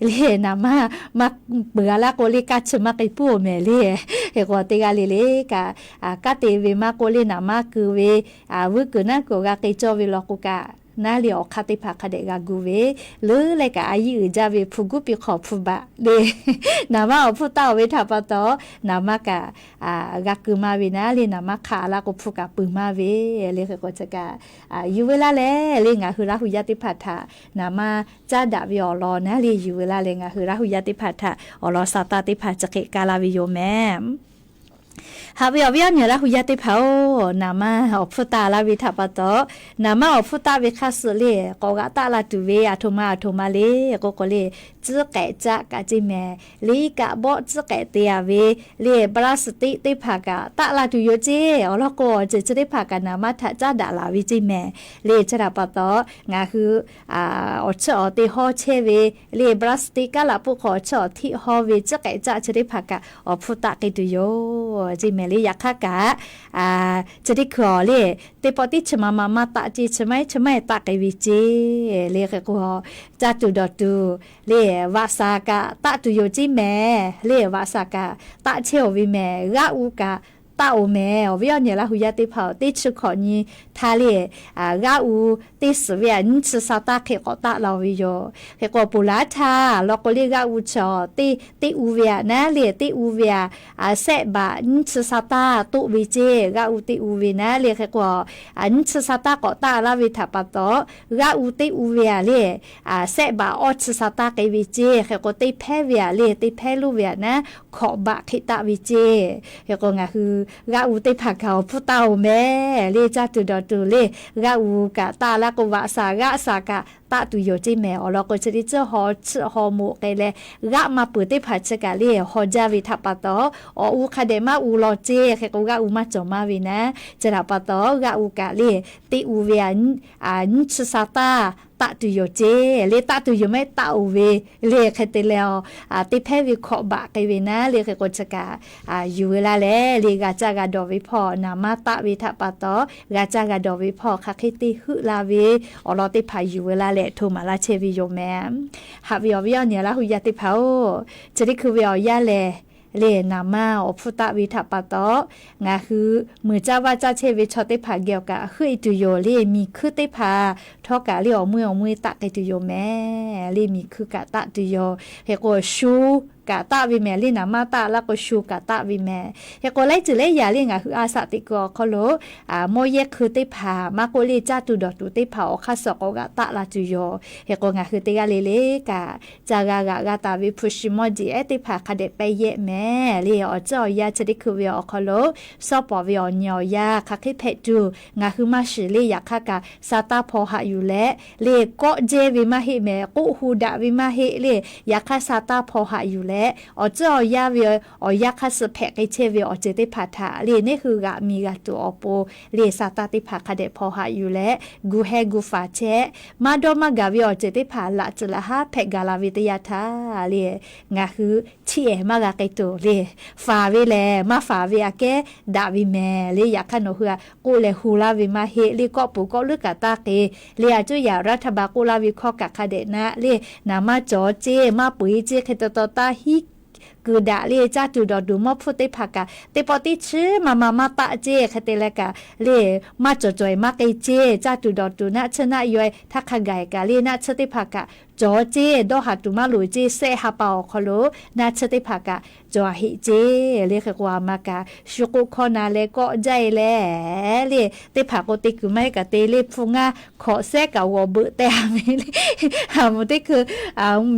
le, naˍ manˇ maˇ peuˬ-a laˇ k'o le, kaˇ chi maˇ k'ai puiˉ-oˬ mehˍ le. Hk'e k'o, teˇ g'aˇ le le kaꞈ, kanˉ te ve maˇ k'oˆ le, naˍ manˇ keu ve, vuiˇ kuiˬ naˉ kuiˬ g'a k'ai cawˇ ve law k'o kaꞈ, naˉ le awˬ hk'aˇ teˇ hpaˍ hk'a dehꞈ g'a gu ve, leuˉ leh kaꞈ a yiˇ uiˍ jaˇ ve hpu guˉ piˇ hk'awꞈ hpu baꞈ le, naˍ manˇ awˬ hpfuhˇ taˆ-oˬ ve htaꞈ pa taw, naˍ manˇ kaꞈ g'a keu maˇ ve naˉ le, naˍ manˇ hk'aˬ laˇ k'o hpu kaꞈ peuˬ maˇ ve le. Hk'e k'o chi kaꞈ yuˬ ve laˇ leh le, ngaˬ hui Laˇ hu yaˇ teˇ hpaˍ htaꞈ naˍ manˇ caˉ daꞈ ve awˬ lawn naˉ le yuˬ ve laˇ leh, ngaˬ hui Laˇ hu yaˇ teˇ hpaˍ htaꞈ awˬ lawn sa taˇ teˇ hpaˍ chi hk'e kaˇ laˇ ve yoˬ mehˍ. Haꞈ ve awˬ viˉ awˬ nyi Laˇ hu yaˇ teˇ hpaˍ-oˬ, naˍ manˇ awˬ hpfuhˇ taˆ laˇ ve htaꞈ pa taw, naˍ manˇ awˬ hpfuhˇ taˆ ve hk'aˇ suh le, k'awꞈ g'aꞈ taˆ la tuˬ ve aˬ htoꞈ ma aˬ htoꞈ ma le k'oˆ k'o le, tcuhˉ k'ehꞈ caˆ kaꞈ ceˇ mehˍ le, iˉ kaˆ bawˆ tcuhˉ k'ehꞈ te-a ve le, plastic teˇ hpaˍ kaꞈ taˆ la tuˬ yoˬ ceˇ. Awˬ lawn k'o, awˬ ceuˬ chi teˇ hpaˍ kaꞈ naˍ manˇ htaꞈ caˉ daꞈ laˬ ve ceˇ mehˍ le. Chi htaꞈ pa taw, ngaˬ hui awˬ chiˇ awˬ te hawˇ chehˇ ve le, plastic kaˉ laꞈ puˆ hk'aw awˬ chiˇ awˬ te hawˇ ve tcuhˉ k'ehꞈ caˆ chi teˇ hpaˍ kaꞈ awˬ hpfuhˇ taˆ k'ai tuˬ yoˬ ceˇ mehˍ le. Yaꞈ hk'aˇ kaꞈ, chi teˇ hkui awˬ le, teˇ pawˆ teˇ chi ma ma maˇ taˆ ceˇ, chi maˇ heˆ chi maˇ heˆ taˆ k'ai ve ceˇ le. Hk'e k'o, caˇ tuˬ dawˬ tuˬ le, vaꞈ shaˍ kaꞈ taˆ tuˬ yoˬ ceˇ mehˍ le. Vaꞈ shaˍ kaꞈ taˆ chehˇ-oˬ ve mehˍ. G'aˆ u kaꞈ taˆ-oˬ mehˍ. Awˬ viˉ awˬ nyi Laˇ hu yaˇ teˇ hpaˍ-oˬ, teˇ chi hkawꞈ nyi htaˇ le, g'aˆ u teˇ suhˍ ve aꞈ nyiˇ chi sa taˇ hk'e k'awꞈ taˆ la ve yoˬ. Hk'e k'o, ponˬ laˉ htaˇ law k'o le, g'aˆ u chi teˇ, teˇ u ve aꞈ naˉ le, teˇ u ve aꞈ, sehˆ baꞈ nyiˇ chi sa taˇ toˆ ve ceˇ. G'aˆ u teˇ u ve naˉ le. Hk'e k'o, nyiˇ chi sa taˇ k'awꞈ taˆ laˇ ve htaꞈ pa taw, g'aˆ u teˇ u ve aꞈ le, sehˆ baꞈ awˇ chi sa taˇ k'ai ve ceˇ. Hk'e k'o, teˇ hpehˇ ve aꞈ le, teˇ hpehˇ lonˉ ve aꞈ naˉ hkawꞈ baꞈ hk'e taˆ ve ceˇ. Hk'e k'o, ngaˬ hui g'aˆ u teˇ hpaˍ kaꞈ awˬ hpfuhˇ taˆ-oˬ mehˍ le. Caˇ tuˬ dawˬ tuˬ le, g'aˆ u kaꞈ taˆ laˇ k'o, vaꞈ shaˍ g'aˆ shaˍ kaꞈ taˆ tuˬ yoˬ ceˇ mehˍ. Awˬ lawn k'o, chi teˇ ceuˬ haw chiˇ haw moꞈ k'ai leh, g'aˆ maˇ peuˬ teˇ hpaˍ chi kaꞈ le haw jaˇ ve htaꞈ pa taw, awˬ u hk'a dehꞈ maˇ u law ceˇ. Hk'e k'o, g'aˆ u maˇ cawˬ maˇ ve naˉ. Chi htaꞈ pa taw, g'aˆ u kaꞈ le teˇ u ve aꞈ nyiˇ chi sa taˇ taˆ tuˬ yoˬ ceˇ le. Taˆ tuˬ yoˬ maˇ heˆ, taˆ-oˬ ve le. Hk'e te leh, teˇ hpehˇ ve hkawꞈ baꞈ k'ai ve naˉ le. Hk'e k'o, chi kaꞈ yuˬ ve laˇ leh le, g'a caˇ g'a dawˬ ve hpawˇ naˍ manˇ taˆ ve htaꞈ pa taw, g'a caˇ g'a dawˬ ve hpawˇ hk'aˬ hk'e te heuˆ la ve awˬ lawn teˇ hpaˍ yuˬ ve laˇ leh hto maˍ laˇ chehˇ ve yoˬ mehˍ. Haꞈ ve awˬ viˉ awˬ nyi Laˇ hu yaˇ teˇ hpaˍ-oˬ, chi teˇ hkui ve awˬ yanˇ lehˬ le, naˍ manˇ awˬ hpfuhˇ taˆ ve htaꞈ pa taw, ngaˬ hui muiˬ caˇ vaˇ caˇ chehˇ ve chaw teˇ hpaˍ geh awˬ kaꞈ heuˆ-e tuˬ yoˬ le. Miˬ hkuiˇ teˇ hpaˍ htawˇ kaꞈ le awˬ meuˇ awˬ meuˇ taˆ k'ai tuˬ yoˬ mehˍ le. Miˬ hkuiˇ kaꞈ taˆ tuˬ yoˬ. Hk'e k'o, shu kaꞈ taˆ ve mehˍ le. Naˍ manˇ taˆ laˇ k'o, shu kaꞈ taˆ ve mehˍ. Hk'e k'o, laiˉ ceuˬ laiˉ yaꞈ le ngaˬ hui a shaꞈ teꞈ kuiˬ awˬ hk'aw lo mawˇ yehˇ hkui teˇ hpaˍ maˇ k'oˆ le, caˇ tuˬ dawˬ tuˬ teˇ hpaˍ awˬ hk'aˇ suh k'awꞈ g'aꞈ taˆ la tuˬ yoˬ. Hk'e k'o, ngaˬ hui teˇ g'aˇ le le kaꞈ ca g'a g'aꞈ g'a taˍ ve hpu shi mawˇ jeˬ ehˉ teˇ hpaˍ hk'a dehꞈ pehˇ yehˆ mehˍ le. Awˬ ceuˬ awˬ yanˇ chi teˇ hkui ve awˬ hk'aw lo, shawˉ pawˍ ve awˬ nyi awˬ yanˇ hk'aˬ hk'e hpehꞈ tuˬ ngaˬ hui maˇ shiˍ le. Yaꞈ hk'aˇ kaꞈ sa taˇ hpaw haꞈ yuˬ leh le, kawˆ jehˇ ve maˇ heˆ mehˍ, k'oˆ hu daꞈ ve maˇ heˆ le. Yaꞈ hk'aˇ sa taˇ hpaw haꞈ yuˬ leh, awˬ ceuˬ awˬ yanˇ ve awˬ yanˇ hk'aˇ suh hpehꞈ k'ai chehˇ ve awˬ ceuˬ teˇ hpaˍ htaꞈ le, neˇ hui g'aꞈ miˬ g'a tuˬ awˬ pon le, sa taˇ teˇ hpaˍ hk'a dehꞈ hpaw haꞈ yuˬ leh, gu heh gu faˍ chehˇ, maˇ dawˇ maˇ gaˬ ve awˬ ceuˬ teˇ hpaˍ laꞈ tcuhˍ laꞈ haˉ hpehꞈ gaˬ la ve teˇ yanˇ htaˇ le, ngaˬ hui chiˇ ehˍ maˇ g'a k'ai tuˬ le, faˍ ve lehˬ maˇ faˍ ve aꞈ kehˉ daꞈ ve mehˍ le. Yaꞈ hk'aˇ nawˬ hui aꞈ k'oˆ leh hu laˇ ve maˇ heˆ le. Kawˆ peuˬ kawˆ leuˉ kaꞈ taˇ k'e le, a cuˇ yaꞈ raˇ htaˇ ba k'oˆ laˇ ve hkawˇ kaꞈ hk'a dehꞈ naˆ le, naˍ manˇ cawˬ ceˇ, maˇ peu-eˬ ceˇ, hk'e taw taw taˇ hiˉ keu daꞈ le. Caˇ tuˬ dawˬ tuˬ mawˇ hpfuhˇ teˇ hpaˍ kaꞈ teˇ pawˆ teˇ chi ma ma maˇ taˆ ceˇ. Hk'e te leh kaꞈ le, maˇ cawˬ cawˬ-e maˇ k'e ceˇ. Caˇ tuˬ dawˬ tuˬ naˆ tsuhˇ naˆ yaw-e htaˇ hk'a gaˬ-e kaꞈ le, naˆ tsuhˇ teˇ hpaˍ kaꞈ cawˬ ceˇ, dawˇ haˍ tuˬ maˇ loˍ ceˇ, sehˆ ha pa awˬ hk'aw lo naˆ tsuhˇ teˇ hpaˍ kaꞈ cawˬ heˆ ceˇ le. Hk'e k'o, a ma kaꞈ shu k'oˆ hkawˇ na leh kawˆ jaˇ e le, le teˇ hpaˍ k'o te kuiˬ maˇ heˆ kaꞈ te le, hpu ngaˇ hkawꞈ sehˉ kaꞈ g'awˬ beuꞈ teh a ve le. A moˍ teˇ hkui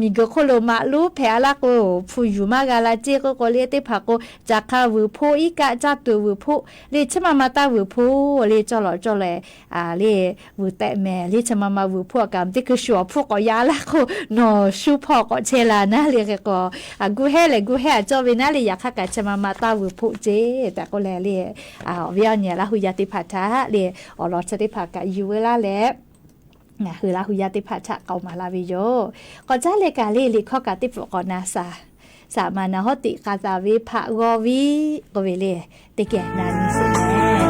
miˬguiˬ hk'oˆ lo maꞈ luˉ hpehꞈ a laˇ k'o, hpu yuˬ maˇ g'a la ceˇ k'oˆ k'o le, teˇ hpaˍ k'o, caˬ hk'a vuiˬ hpoˆ, iˉ kaˆ caˇ tuˬ vuiˬ hpoˆ le, chi ma ma taˇ vuiˬ hpoˆ le, cawˇ lawꞈ cawˇ leh le, vuiˬ tehꞈ mehˍ le, chi ma ma vuiˬ hpoˆ a kaꞈ teˇ hkui shu awˬ hpfuhˇ k'awꞈ yaˇ laˇ k'o, nawˬ shu hpawˇ k'awꞈ chehˇ la naˉ le. Hk'e k'o, a gu hehˉ lehˬ gu hehˉ a cawˇ ve naˉ le, yaꞈ hk'aˇ kaꞈ chi ma ma taˇ vuiˬ hpoˆ ceˇ tehꞈ k'oˆ leh le, awˬ viˉ awˬ nyi Laˇ hu yaˇ teˇ hpaˍ htaꞈ le, awˬ lawn chi teˇ hpaˍ kaꞈ yuˬ veu laˇ leh, ngaˬ hui Laˇ hu yaˇ teˇ hpaˍ htaꞈ k'aoˍ maˍ laˇ ve yoˬ. K'awꞈ caˉ leh kaꞈ le, liꞈ hkawˇ kaꞈ teˇ pfuhꞈ k'awꞈ na shaˍ, shaˍ maˍ naˍ hawˉ teꞈ k'a taˍ ve hpaꞈ g'aw viˉ k'oˆ ve le, teˇ geh na nyi sheˍ mehˍ.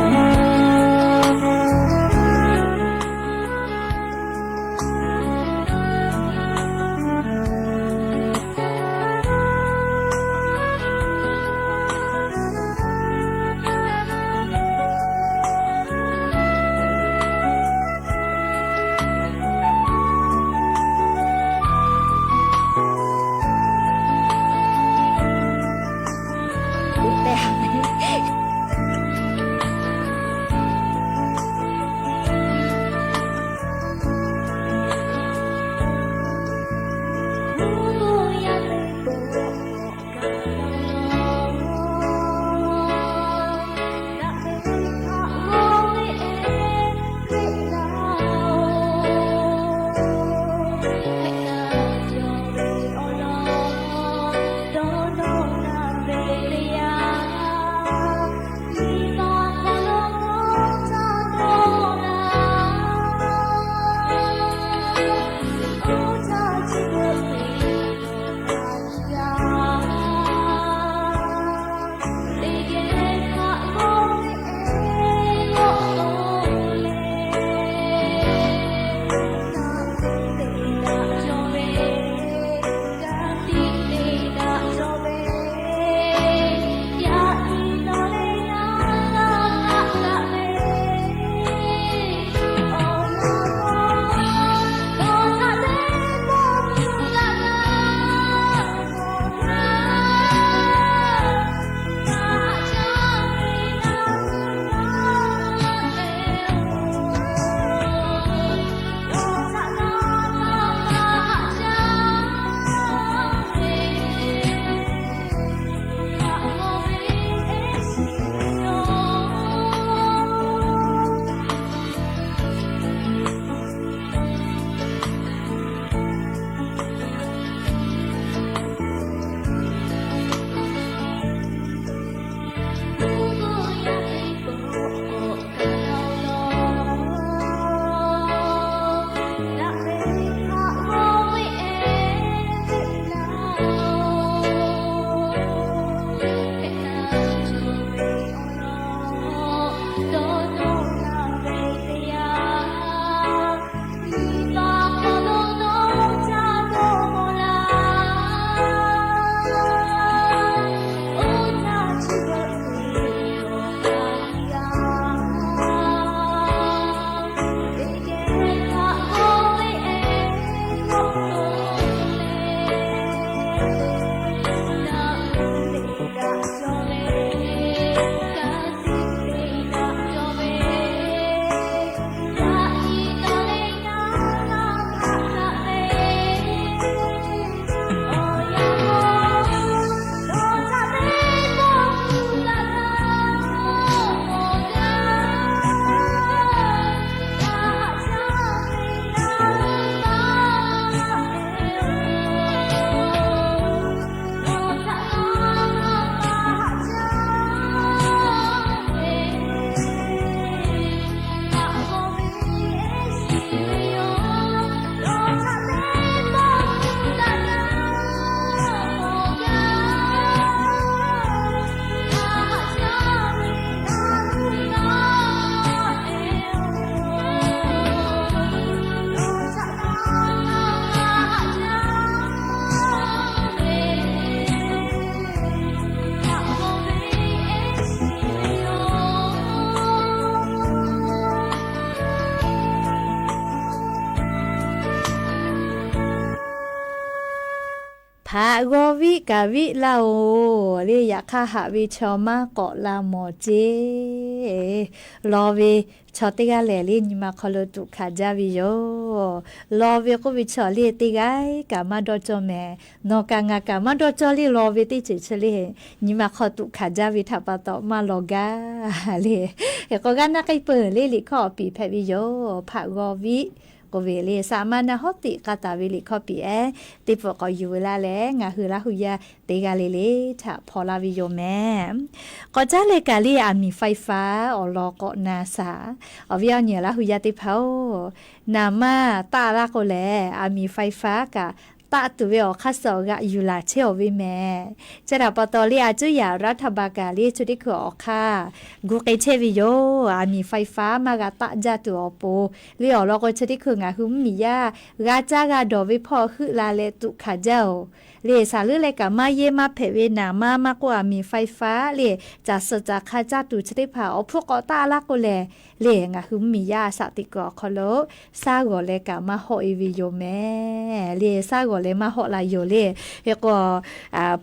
Haꞈ g'aw viˆ kaꞈ viˆ laˇ-oˬ le. Yaꞈ hk'aˇ haꞈ ve chaw maˇ k'awꞈ la mawˬ ceˇ. Law ve chaw teˇ g'aˇ lehˬ le, nyi ma hk'aw lo tuꞈ hkanˍ jaˇ ve yoˬ. Law ve k'oˆ ve chaw le, teˇ g'aˇ kaꞈ maˇ dawˇ cawˇ mehˍ. Nawˬ kaꞈ ngaˬ kaꞈ maˇ dawˇ cawˇ le. Law ve teˇ ceuˬ chi le, nyi ma hk'aw tuꞈ hkanˍ jaˇ ve htaꞈ pa taw maˇ law gaˇ le. Hk'e k'o g'aˇ naˆ k'ai peuˬ le, liꞈ hkawˇ awˬ piˍ hpehꞈ ve yoˬ. Haꞈ g'aw viˆ k'oˆ ve le, saˍ maˇ naˆ hawˉ tiꞈ k'a taˍ ve liꞈ hkawˇ piˍ ehˉ teˇ peuˬ k'awꞈ yuˬ ve laˇ leh, ngaˬ hui Laˇ hu yaˇ teˇ g'aˇ le le htaꞈ hpaw laˇ ve yoˬ mehˍ. K'awꞈ caˉ leh kaꞈ le, aˬ miˍ faiˍ faˍ awˬ lawn k'awꞈ na shaˍ. Awˬ viˉ awˬ nyi Laˇ hu yaˇ teˇ hpaˍ-oˬ, naˍ maˇ taˆ laˇ k'o lehˬ, aˬ miˍ faiˍ faˍ kaꞈ taˆ tuˬ ve awˬ hk'aˇ suh awˬ g'aꞈ yuˬ laˬ chehˇ-oˬ ve mehˍ. Chi htaꞈ pa taw le, a cuˉ yaꞈ รัฐบาล kaꞈ le, chi teˇ hkui awˬ hk'aˇ gu k'ai chehˇ ve yoˬ. Aˬ miˍ faiˍ faˍ maˇ g'a taˆ jaˇ tuˬ awˬ pon le, awˬ lawn k'o chi teˇ hkui ngaˬ hui mvuhˇmiˬ yaˇ g'a caˇ g'a dawˬ ve hpawˇ heuˆ la leh tuꞈ hkanˍ jaˇ-oˬ le. Saˍ leuˉ leh kaꞈ maˇ yehˇ maˇ hpehꞈ ve naˍ maˇ maˇ k'oˆ, aˬ miˍ faiˍ faˍ le, caˬ suhˍ caˬ hk'a caˇ tuˬ chi teˇ hpaˍ awˬ hpfuhˇ k'awꞈ taˆ laˇ k'o lehˬ le, ngaˬ hui mvuhˇmiˬ yaˇ a shaꞈ teꞈ kuiˬ awˬ hk'aw lo shaˉ g'awˬ leh kaꞈ maˇ hawˆ-e ve yoˬ mehˍ le. Shaˉ g'awˬ leh maˇ hawˆ la yoˬ le. Hk'e k'o,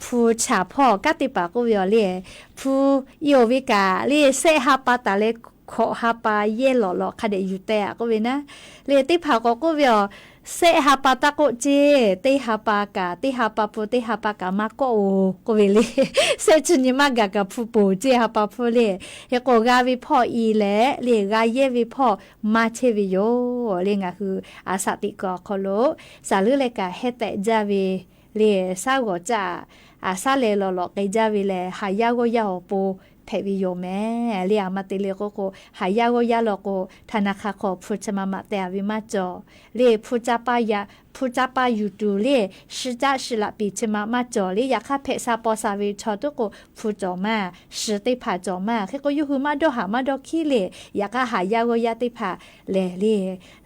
hpu chaˍ hpawˇ kanˉ te paˍ k'oˆ ve awˬ le, hpu i-oˬ ve kaꞈ le, shehˆ ha pa taˍ leh hkawꞈ ha pa yehˇ lawꞈ lawꞈ hk'a dehꞈ yuˬ teh-a k'oˆ ve naˉ le. Teˇ hpaˍ k'awꞈ k'oˆ ve awˬ, shehˆ ha pa taˇ k'oˆ ceˇ, teˇ ha pa kaꞈ teˇ ha pa pun teˇ ha pa kaꞈ maˇ kawˆ-oˬ k'oˆ ve le. Shehˆ chi nyi maˇ gaˬ kaꞈ hpu poˬ ceˇ ha pa hpfuhˇ le. Hk'e k'o g'a ve hpawˇ i leh le, g'a yehˇ ve hpawˇ maˇ chehˇ ve yoˬ le. Ngaˬ hui a shaꞈ teꞈ kuiˬ awˬ hk'aw lo saˍ leuˉ leh kaꞈ heh tehꞈ jaˇ ve le, shaˉ g'awˬ caˇ, a shaˉ leh lawꞈ lawꞈ k'ai jaˇ ve lehˬ, haˍ yaˇ g'awˇ yaˇ awˬ pon hpehꞈ ve yoˬ mehˍ le. Aˬ ma te le k'oˆ k'o, haˍ yaˇ g'awˇ yaˇ law k'o, htaꞈ na hk'a hk'aw hpu chi ma maꞈ teh-a ve maˇ cawˬ le. Hpu caˇ paˇ yuˬ tuˬ le, shi caˆ shi laꞈ piˍ chi ma maˇ cawˬ le. Yaꞈ hk'aˇ hpehꞈ sha paw sha ve chaw tuˉ k'o, hpu cawˬ maˇ, shi teˇ hpaˍ cawˬ maˇ. Hk'e k'o yawˇ hui maˇ dawˇ haˍ maˇ dawˇ hkiˉ le. Yaꞈ hk'aˇ haˍ yaˇ g'awˇ yaˇ teˇ hpaˍ lehˬ le,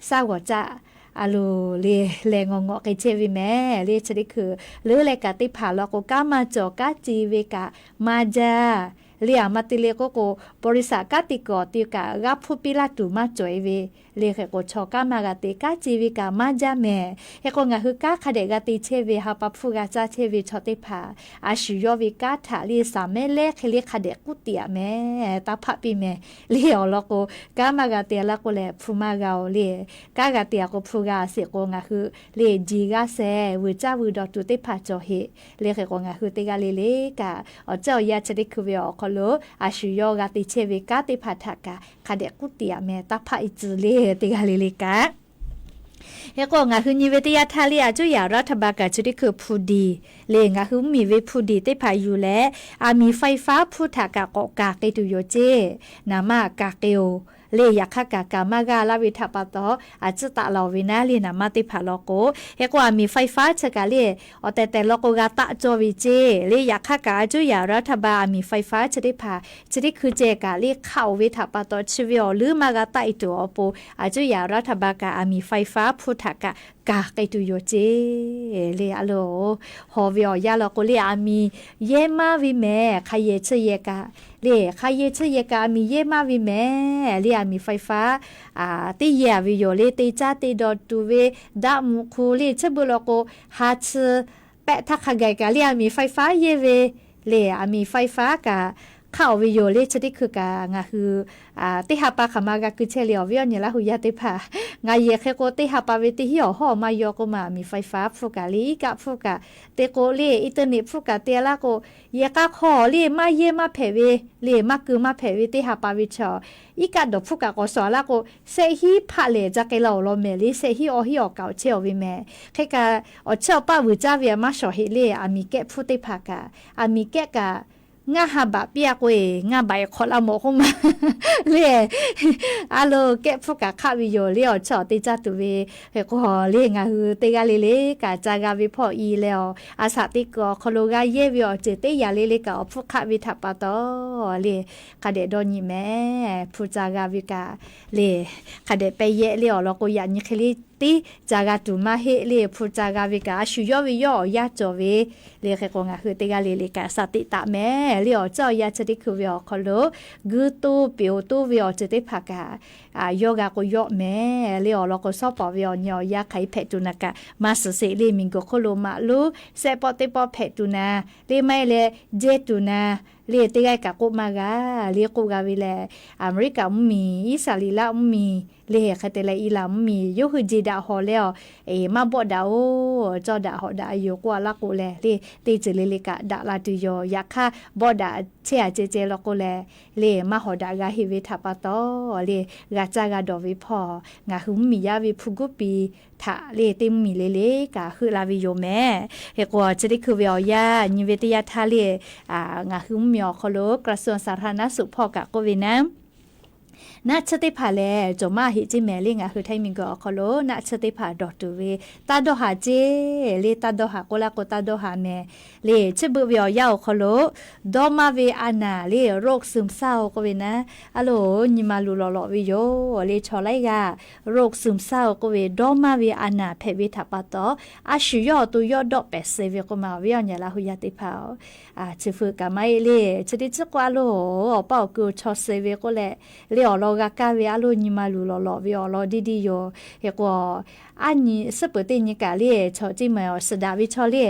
shaˉ g'awˬ caˇ a loˬ le, lehˬ ngawˬ ngawꞈ k'ai chehˇ ve mehˍ le. Chi teˇ hkui leuˉ leh kaꞈ teˇ hpaˍ law k'o, kanˉ maˇ cawˬ, kanˉ ce ve kaꞈ maˇ jaˇ le. Aˬ ma te le k'oˆ k'o, บริษัท kanˉ te kuiˬ awˬ te kaꞈ g'aˇ hpfuhˇ piˇ laˇ tuˬ maˇ cawˬ-e ve le. Hk'e k'o chaw kanˉ maˇ g'a te, kanˉ ce ve kaꞈ maˇ jaˇ mehˍ. Hk'e k'o ngaˬ hui kanˉ hk'a dehꞈ g'a te chehˇ ve, ha pa hpfuhˇ g'a caˇ chehˇ ve chaw teˇ hpaˍ, a shu yawˇ ve kanˉ htaꞈ le saˍ mehˉ lehˉ hk'e le hk'a dehꞈ k'uˉ tiꞈ-a mehˍ, taˇ hpaˆ piˇ mehˍ le. Awˬ lawn k'o, kanˉ maˇ g'a te laˇ k'o lehˬ hpu maˇ g'a-oˬ le. Kanˉ g'a te-a k'o hpu g'a sheˍ k'o, ngaˬ hui le ji g'aˇ sheh vuiˬ caˇ vuiˬ dawˬ tuˬ teˇ hpaˍ cawˬ heꞈ le. Hk'e k'o ngaˬ hui teˇ g'aˇ le le kaꞈ awˬ ceuˬ awˬ yanˇ chi teˇ hkui ve awˬ hk'aw lo a shu yawˇ g'a te chehˇ ve kanˉ teˇ hpaˍ htaꞈ kaꞈ hk'a dehꞈ k'uˉ tiꞈ-a mehˍ, taˇ hpaˆ-e tcuh le. Teˇ g'aˇ le le kaꞈ Hk'e k'o ngaˬ hui nyi ve teˇ yanˇ htaˇ le, a cuˉ yaꞈ รัฐบาล kaꞈ chi teˇ hkui hpu diˬ le, ngaˬ hui mvuhˇmiˬ ve hpu diˬ teˇ hpaˍ yuˬ leh, aˬ miˍ faiˍ faˍ hpfuhˇ htaꞈ kaꞈ k'awꞈ kaˬ k'ai tuˬ yoˬ ceˇ. Naˍ maˇ kaˬ k'ai-oˬ le. Yaꞈ hk'aˇ kaꞈ kaˬ maˇ g'aˇ laˇ ve htaꞈ pa taw, a tcuhˉ taˆ la-oˬ ve naˉ le, naˍ maˇ teˇ hpaˍ law k'o. Hk'e k'o aˬ miˍ faiˍ faˍ chi kaꞈ le, awˬ tehˬ tehˬ law k'o g'a taˆ cawˇ ve ceˇ le. Yaꞈ hk'aˇ kaꞈ a cuˉ yaꞈ รัฐบาล aˬ miˍ faiˍ faˍ chi teˇ hpaˍ chi teˇ hkui ceh kaꞈ le hk'a-oˬ ve htaꞈ pa taw, chi ve awˬ leuˉ maˇ g'a taˆ-e tuˬ awˬ pon, a cuˉ yaꞈ รัฐบาล kaꞈ aˬ miˍ faiˍ faˍ hpfuhˇ htaꞈ kaꞈ kaˬ k'ai tuˬ yoˬ ceˇ le. A loˬ, hawˬ ve awˬ yanˇ law k'o le, aˬ miˍ yehˇ maˇ ve mehˍ. Hk'a yehˬ tsuhˇ yehˬ kaꞈ le, hk'a yehˬ tsuhˇ yehˬ kaꞈ aˬ miˍ yehˇ maˇ ve mehˍ le. Aˬ miˍ faiˍ faˍ teˇ yehˇ-a ve yoˬ le. Te caˇ te dawˬ tuˬ ve daˆ mvuhꞈ hk'u le, tsuhˇ beuꞈ law k'o, ha tsuhˇ pehˆ htaˇ hk'a gaˬ kaꞈ le, aˬ miˍ faiˍ faˍ yehˇ ve le. Aˬ miˍ faiˍ faˍ kaꞈ hk'a-oˬ ve yoˬ le. Chi teˇ hkui kaꞈ ngaˬ hui teˇ ha pa hk'aˬ ma g'a keu chehˇ le. Awˬ viˉ awˬ nyi Laˇ hu yaˇ teˇ hpaˍ, ngaˬ yehˬ hk'e k'o teˇ ha pa ve teˇ hinˉ awˬ hawˉ maˇ yaw k'oˆ ma, aˬ miˍ faiˍ faˍ hpfuhˇ kaꞈ le, iˉ kaˆ hpfuhˇ kaꞈ te k'o le, internet hpfuhˇ kaꞈ te laˇ k'o, yehˬ k'a hk'aw le maˇ yehˇ maˇ hpehꞈ ve le, maˇ keu maˇ hpehꞈ ve teˇ ha pa ve chaw, iˉ kaˆ dawˬ hpfuhˇ kaꞈ k'awꞈ shawˍ laˇ k'o, shehˆ hinˉ hpaˆ lehˬ ca k'ai la-oˬ law mehˍ le. Shehˆ hinˉ awˇ hinˉ awˬ kaꞈ awˬ chehˇ-a ve mehˍ. Hk'e kaꞈ awˬ chehˇ awˬ paˆ vuiˬ caˇ ve maˇ shawˍ heꞈ le. Aˬ miˍ kehˆ hpfuhˇ teˇ hpaˍ kaꞈ, aˬ miˍ kehˆ kaꞈ ngaˇ ha baꞈ piˇ-a k'o e, ngaˇ baꞈ e hk'awꞈ la mawˬ k'oˆ ma le. A loˬ, kehˆ hpfuhˇ kaꞈ hk'aˆ ve yoˬ le. Awˬ chehˇ awˬ te caˇ tuˬ ve hk'e k'o le, ngaˬ hui teˇ g'aˇ le le kaꞈ ca g'a ve hpawˇ i leh-awˬ, a shaꞈ teˇ kuiˬ awˬ hk'aw lo g'a yehˇ ve awˬ ceuˬ teˇ yaꞈ le le kaꞈ awˬ hpfuhˇ hk'aˆ ve htaꞈ pa taw le, hk'a dehꞈ dawˇ nyi mehˍ. Hpu ca g'a ve kaꞈ le, hk'a dehꞈ pehˇ yehˆ le. Awˬ lawn k'o yaꞈ nyi hk'e le tiˉ ca g'a tuˬ maˇ heˆ le. Hpu ca g'a ve kaꞈ a shu yawˇ ve yawˇ awˬ yanˇ cawˬ ve le. Hk'e k'o ngaˬ hui teˇ g'aˇ le le kaꞈ shaˍ teꞈ taˍ mehˍ le. Awˬ ceuˬ awˬ yanˇ chi teˇ hkui ve awˬ hk'aw lo guˇ toˇ peˍ oˍ toˇ ve awˬ ceuˬ teˇ hpaˍ kaꞈ yawˇ g'a k'o yawˆ mehˍ le. Awˬ lawn k'o, shawˉ pawˍ ve awˬ nyi awˬ yanˇ hk'aˬ hk'e hpehꞈ tuˬ naˍ kaꞈ maˇ suhˍ sheˍ le. Miˬguiˬ hk'oˆ lo maꞈ lonˉ shehˆ pawˆ teˇ pawˆ hpehꞈ tuˬ naˍ le, maˇ heˆ leh jehˇ tuˬ naˍ le, teˇ g'aˇ kaꞈ k'oˆ maˇ g'a le. K'oˆ g'a ve lehˬ, Aˍmeˍriˆkaꞈ mvuhˇmiˬ, Iˉsaˍreˍlaˆ mvuhˇmiˬ le, hk'e te leh Eˍlaˍ mvuhˇmiˬ yawˇ hui jeˬ daꞈ hawˬ leh awˬ maˇ bawˆ daꞈ oˬ, cawˇ daꞈ hawꞈ daꞈ yoˬ k'oˆ a laˇ k'o lehˬ le, teˇ ceuˬ le le kaꞈ daꞈ la tuˬ yoˬ. Yaꞈ hk'aˇ bawˆ daꞈ chehˇ a ceh ceh law k'o lehˬ le, maˇ hawˍ daꞈ g'a heˆ ve htaꞈ pa taw le, g'a caˇ g'a dawˬ ve hpawˇ ngaˬ hui mvuhˇmiˬ yaˇ ve hpu guˉ piˍ htaꞈ le teˇ mvuhˇmiˬ le le kaꞈ heuˆ la ve yoˬ mehˍ. Hk'e k'o chi teˇ hkui ve awˬ yanˇ nyi ve teˇ yanˇ htaˇ le, ngaˬ hui mvuhˇmiˬ awˬ hk'aw lo กระทรวงสาธารณสุข hpawˇ kaꞈ k'oˆ ve naˉ, naˆ tsuhˇ teˇ hpaˍ lehˬ cawˬ maˇ heˆ ceˇ mehˍ le. Ngaˬ hui Htaiˇ miˬguiˬ awˬ hk'aw lo naˆ tsuhˇ teˇ hpaˍ dawˬ tuˬ ve taˇ dawˇ haˍ ceˇ le. Taˇ dawˇ haˍ k'oˆ laˇ k'o taˇ dawˇ haˍ mehˍ le. Chi beuꞈ ve awˬ yanˇ awˬ hk'aw lo dawˇ maˇ ve a naˍ le โรคซึมเศร้า k'oˆ ve naˉ, a loˍ nyi ma luˬ lawꞈ lawꞈ ve yoˬ le. Chaw laiˉ g'aˇ โรคซึมเศร้า k'oˆ ve dawˇ maˇ ve a naˍ hpehꞈ ve htaꞈ pa taw, a shu yawˇ awˬ to yawˇ dawˆ pehˍ suh ve k'oˆ ma awˬ viˉ awˬ nyi laˇ hui yaˇ teˇ hpaˍ-oˬ, chi hpu kaꞈ maˇ heˆ le. Chi teˇ ciˉ k'o a loˍ awˬ paˇ awˬ kui chaw suh ve k'oˆ leh le, awˬ lawn g'a kaˇ ve a loˍ nyi ma luˬ lawꞈ lawꞈ ve awˬ lawn diˇ diˇ yoˬ. Hk'e k'o a nyi suhˉ peuˬ teˇ nyi kaꞈ le, chaw ceˇ mehˍ awˬ suhˍ daꞈ ve chaw le,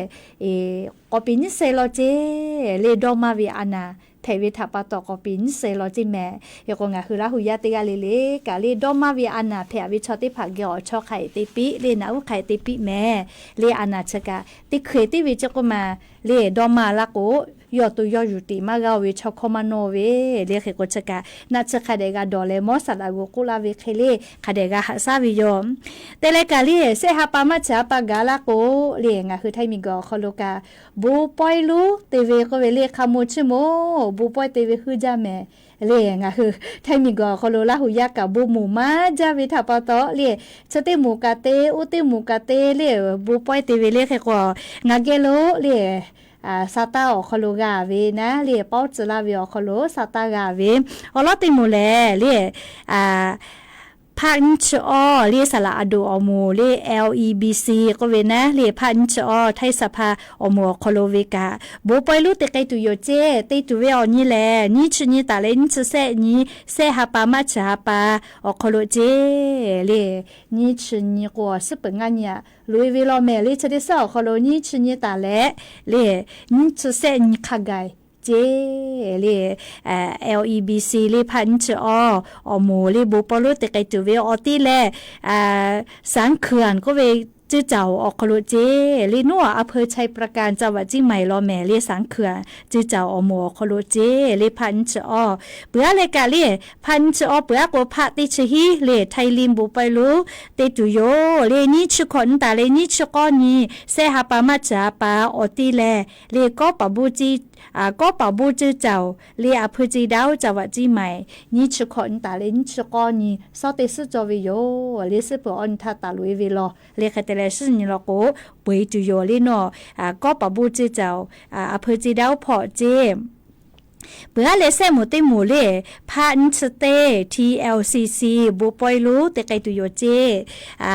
k'awꞈ peˍ nyiˇ suh law ceˇ le. Dawˇ maˇ ve a naˍ hpehꞈ ve htaꞈ pa taw k'awꞈ peˍ nyiˇ suh law ceˇ mehˍ. Hk'e k'o ngaˬ hui laˇ hui yaˇ teˇ g'aˇ le le kaꞈ le, dawˇ maˇ ve a naˍ hpehꞈ ve chaw teˇ hpaˍ geh awˬ chawˇ hk'a eˍ te piˇ le, naꞈ uˉ hk'a eˍ te piˇ mehˍ le. A naˍ chi kaꞈ teˇ hkui teˇ ve ceˇ k'oˆ ma le, dawˇ maˇ laˇ k'o yawˇ awˬ to yawˇ yuˬ tiꞈ maˇ g'a-o ve chaw hkawˇ maˇ nawˇ ve le. Hk'e k'o chi kaꞈ naˆ tsuhˇ hk'a dehꞈ g'a dawˬ leh mawˇ saˍ laꞈ g'oˍ k'oˆ laˇ ve hk'e le, hk'a dehꞈ g'a haꞈ shaˉ ve yoˬ. Te leh kaꞈ le, shehˆ ha pa maˇ chi ha pa gaˬ laˇ k'o le, ngaˬ hui Htaiˇ miˬguiˬ awˬ hk'aw lo kaꞈ bon pawehˇ lonˉ te ve k'oˆ ve le, hk'a mawˇ chiˇ mawˇ bon pawehˇ te ve heuˆ jaˇ mehˍ le. Ngaˬ hui Htaiˇ miˬguiˬ awˬ hk'aw lo laˇ hui yaˇ kaꞈ bon moˍ maˇ jaˇ ve htaꞈ pa taw le, chi teˇ moˍ kaꞈ te, oˇ teˇ moˍ kaꞈ te le, bon pawehˇ te ve le. Hk'e k'o ngaˬ geh lo le, sa taˇ awˬ hk'aw lo g'a ve naˉ le, pawˆ tcuh laˇ ve awˬ hk'aw lo sa taˇ g'a ve awˬ lawn teˇ moˍ lehˬ le, hpaˆ nyiˇ chi awˇ le, saˍ laꞈ a doˍ awˬ moˍ le, L E B C k'oˆ ve naˉ le, hpaˆ nyiˇ chi awˇ ไทยสภา awˬ moˍ awˬ hk'aw lo ve kaꞈ bon pawehˇ lonˉ te k'ai tuˬ yoˬ ceˇ. Te tuˬ ve awˬ nyi lehˬ nyiˇ chi nyi taˍ leh nyiˇ chi shehˆ nyi, shehˆ ha pa maˇ chi ha pa awˬ hk'aw lo ceˇ le. Nyiˇ chi nyi k'o suhˉ peuˬ ngaˇ nyi aꞈ loꞈ-e ve law mehˍ le. Chi teˇ suhˉ awˬ hk'aw lo nyiˇ chi nyi taˍ leh le, nyiˇ chi shehˆ nyi hk'a gaˬ ceˇ le. L E B C le, hpaˆ nyiˇ chi awˇ awˬ moˍ le, bon pawehˇ lonˉ te k'ai tuˬ ve awˬ ti lehˬ, Saˍ Hkuiˍ-anˍ k'oˆ ve ceuˇ caˬ awˬ hk'aw lo ceˇ le. Nawˉ a hpeu Chai Prakan จังหวัดเชียงใหม่ law mehˍ le. Saˍ Hkuiˍ-anˍ ceuˇ caˬ awˬ moˍ awˬ hk'aw lo ceˇ le, hpaˆ nyiˇ chi awˇ. Peuˬ aˉ leh kaꞈ le, hpaˆ nyiˇ chi awˇ peuˬ aˉ k'o hpaˆ teˇ chi hiˉ le, ไทยริน bon pawehˇ lonˉ te tuˬ yoˬ le. Nyiˇ chi hkawꞈ nyi taˍ leh nyiˇ chi k'awˇ nyi, shehˆ ha pa maˇ chi ha pa awˬ ti lehˬ le, kawˉ paˍ bon ceˇ, kawˉ paˍ bon ceuˇ caˬ-oˬ le, a hpeu ceˇ daˇ-oˬ จังหวัดเชียงใหม่. Nyiˇ chi hkawꞈ nyi taˍ leh nyiˇ chi k'awˇ nyi sawˉ teˇ suhˉ cawˇ ve yoˬ le. Suhˉ peuˬ awˇ nyi htaˇ taˍ loꞈ-e ve law le. Hk'e te leh suhˉ nyi law k'o, peu-e tuˬ yoˬ le. Nawˉ kawˉ paˍ bon ceuˇ caˬ-oˬ, a hpeu ceˇ daˇ-oˬ hpawˇ ceˇ. Peuˬ aˉ leh shehˆ moˍ teˇ moˍ le, hpaˆ nyiˇ chi teˇ, T L C C, bon pawehˇ lonˉ te k'ai tuˬ yoˬ ceˇ.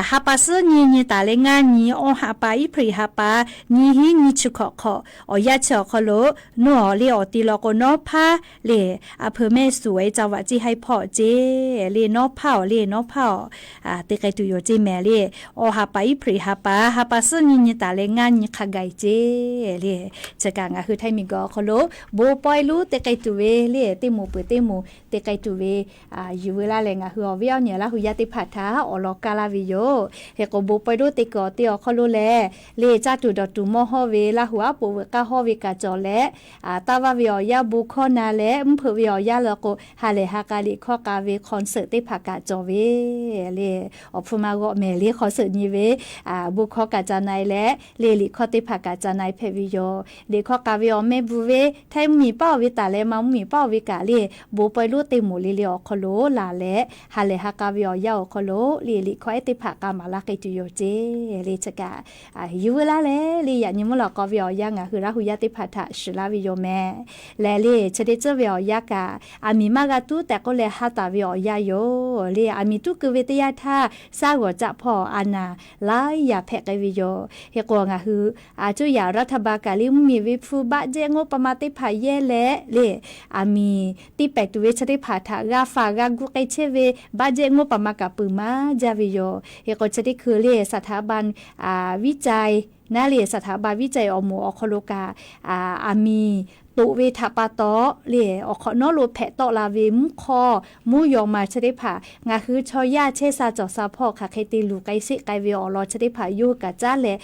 Ha pa suhˉ nyi nyi taˍ leh ngaˇ nyi, awˇ ha pa, Iˉhpriˍ ha pa, nyiˇ hiˉ nyiˇ chi hkawꞈ hk'awꞈ awˬ yanˇ chi awˬ hk'aw lo, nawˉ le awˬ ti law k'o, nawˉ hpaˇ le, a hpeu mehˆ suhˍ-e จังหวัดเชียงใหม่ hpawˇ ceˇ le. Nawˉ hpaˇ-oˬ le, nawˉ hpaˇ-oˬ, te k'ai tuˬ yoˬ ceˇ mehˍ le. Awˇ ha pa, Iˉhpriˍ ha pa, ha pa suhˉ nyi nyi taˍ leh ngaˇ nyi hk'a gaˬ-e ceˇ le. Chi kaꞈ ngaˬ hui Htaiˇ miˬguiˬ awˬ hk'aw lo bon pawehˇ lonˉ te k'ai tuˬ ve le, teˇ moˍ peuˬ teˇ moˍ te k'ai tuˬ ve yuˬ veu laˇ leh, ngaˬ hui awˬ viˉ awˬ nyi laˇ hui yaˇ teˇ hpaˍ htaꞈ awˬ lawn kaˇ laˇ ve yoˬ. Hk'e k'o bon pawehˇ lonˉ te kuiˬ awˬ te awˬ hk'aw lo lehˬ le, caˇ tuˬ dawˬ tuˬ mawˇ hawˇ ve Laˇ huˍ aˉ poꞈ veuꞈ k'aˇ hawˇ ve kaꞈ cawˬ leh, taˇ vaˇ ve awˬ yanˇ bon hkawˇ na leh mvuhˇ hpeuꞈ ve awˬ yanˇ leh k'o, ha lehˬ ha k'a liꞈ hkawˇ k'a ve concert teˇ hpaˍ kaꞈ cawˬ ve le. Awˬ hpfuhˇ maˇ g'awˆ mehˍ le, concert nyi ve bon hkawˇ kaꞈ ca na-e leh le, liꞈ hkawˇ teˇ hpaˍ kaꞈ ca na-e hpehꞈ ve yoˬ. Liꞈ hkawˇ k'a ve awˬ mehˆ bvuhꞈ ve Htaiˇ mvuhˇmiˬ paˉ-oˬ ve leh ma mvuhˇmiˬ paˇ oˬ ve kaꞈ le, bon pawehˇ lonˉ teˇ moˍ le le awˬ hk'aw lo laˬ leh ha lehˬ ha k'a ve awˬ yanˇ awˬ hk'aw lo le liꞈ hkawˇ ehˉ teˇ hpaˍ k'a maˍ laˇ k'ai tuˬ yoˬ ceˇ le. Chi kaꞈ yuˬ veu laˇ leh le, yaꞈ nyi mvuhˇ lawꞈ k'aw ve awˬ yanˇ ngaˬ hui Laˇ hu yaˇ teˇ hpaˍ htaꞈ shiˍ laˇ ve yoˬ mehˍ. Lehˬ le chi teˇ ceuˬ ve awˬ yanˇ kaꞈ aˬ miˍ maˇ g'a tuˉ tehꞈ k'oˆ leh ha taˍ ve awˬ yanˇ yoˬ le. Aˬ miˍ tuˉ keu ve teˇ yanˇ htaˇ, shaˉ g'awˬ caˆ hpawˇ a naˍ laiˉ yaꞈ hpehꞈ k'ai ve yoˬ. Hk'e k'o ngaˬ hui a cuˇ yaꞈ รัฐบาล kaꞈ le mvuhˇmiˬ ve hpu budget งบประมาณ teˇ hpaˍ yehˇ leh le, aˬ miˍ teˇ pehˍ tuˬ ve chi teˇ hpaˍ htaꞈ g'a faˍ g'a gu k'ai chehˇ ve budget งบประมาณ kaꞈ peuˬ maˇ jaˇ ve yoˬ. Hk'e k'o chi teˇ hkui le สถาบัน วิจัย naˉ le สถาบัน วิจัย awˬ moˍ awˬ hk'aw lo kaꞈ aˬ miˍ toꞈ ve htaꞈ pa taw le, awˬ hk'awꞈ nawˉ lo hpehꞈ tawˆ la ve mvuhˇ hk'awˇ mvuhˇ yaw ma chi teˇ hpaˍ ngaˬ hui chaw yaˇ chehˇ sha cawˬ sha hpawˇ hk'aˬ hk'e te luˬ k'ai sheˆ k'ai ve awˬ lawn chi teˇ hpaˍ yawˇ hui kaꞈ caˉ leh,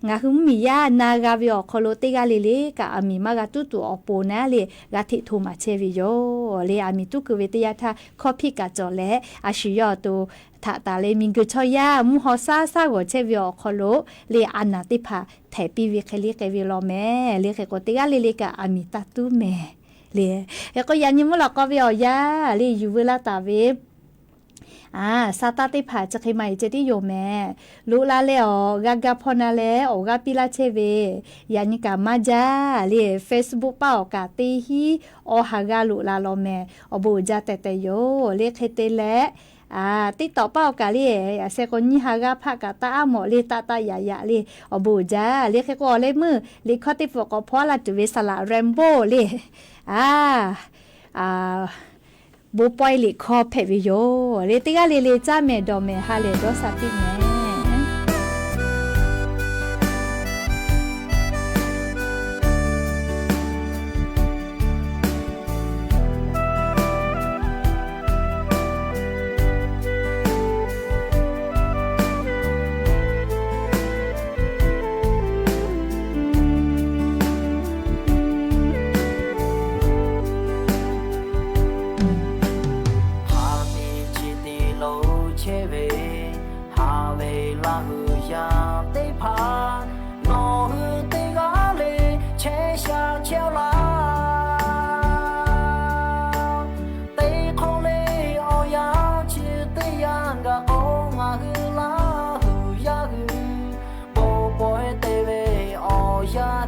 ngaˬ hui mvuhˇmiˬ yaˇ na g'a ve awˬ hk'aw lo teˇ g'aˇ le le kaꞈ aˬ miˍ maˇ g'a tuˉ tuˬ awˬ pon naˉ le g'a hteꞈ hto maˍ chehˇ ve yoˬ le. Aˬ miˍ tuˉ keu ve teˇ yanˇ htaˇ hkawˇ hpiˆ kaꞈ cawˬ leh, a shu yawˇ awˬ to htaꞈ taˍ leh miˬguiˬ chaw yaˇ mvuhˇ haw shaˉ shaˉ g'awˬ chehˇ ve awˬ hk'aw lo le a naˍ teˇ hpaˍ htehˍ piˇ ve hk'e le k'ai ve law mehˍ le. Hk'e k'o teˇ g'aˇ le le kaꞈ aˬ miˍ taˇ tuˉ mehˍ le. Hk'e k'o yaꞈ nyi mvuhˇ lawꞈ k'aw ve awˬ yanˇ le yuˬ veu laˇ taˍ ve a sha taˇ teˇ hpaˍ chi hk'e ma e ceh tiˉ yoˬ mehˍ. Loꞈ la leh awˬ g'a ga hpawˇ na leh awˬ g'aˇ piˇ laˇ chehˇ ve, yaꞈ nyi kaꞈ maˇ jaˇ le. Facebook paˇ awˬ kaꞈ teˇ hinˉ awˬ ha g'aˇ loꞈ la law mehˍ. Awˬ bon uiˍ jaˇ tehꞈ tehꞈ yoˬ le. Hk'e te leh TikTok paˇ awˬ kaꞈ le, a sheh k'o nyiˇ ha g'aˇ hpaˆ kaꞈ taˇ aˉ mawˬ le, taˆ taˆ yaꞈ yaꞈ le. Awˬ bon uiˍ jaˇ le. Hk'e k'o awˬ leh meuˇ liꞈ hkawˇ teˇ pfuhˍ k'awꞈ hpaw laˇ tuˬ ve saˍ laꞈ Rambo le, a bon pawehˇ liꞈ hkawˇ hpehꞈ ve yoˬ le. Teˇ g'aˇ le le caˇ mehˍ dawˬ mehˍ ha lehˬ dawˇ sha piˇ mehˍ. Hk'a te chi te lo chehˇ ve, haꞈ ve Laˇ hu yaˇ teˇ hpaˍ, nawˬ hui teˇ g'aˇ le chehˇ sha chehˇ laˇ. Teˇ hk'awꞈ le awˬ yanˇ chi teˇ yanˇ gaˬ k'o, ngaˬ hui Laˇ hu yaˇ hui bon pawehˇ te ve awˬ yanˇ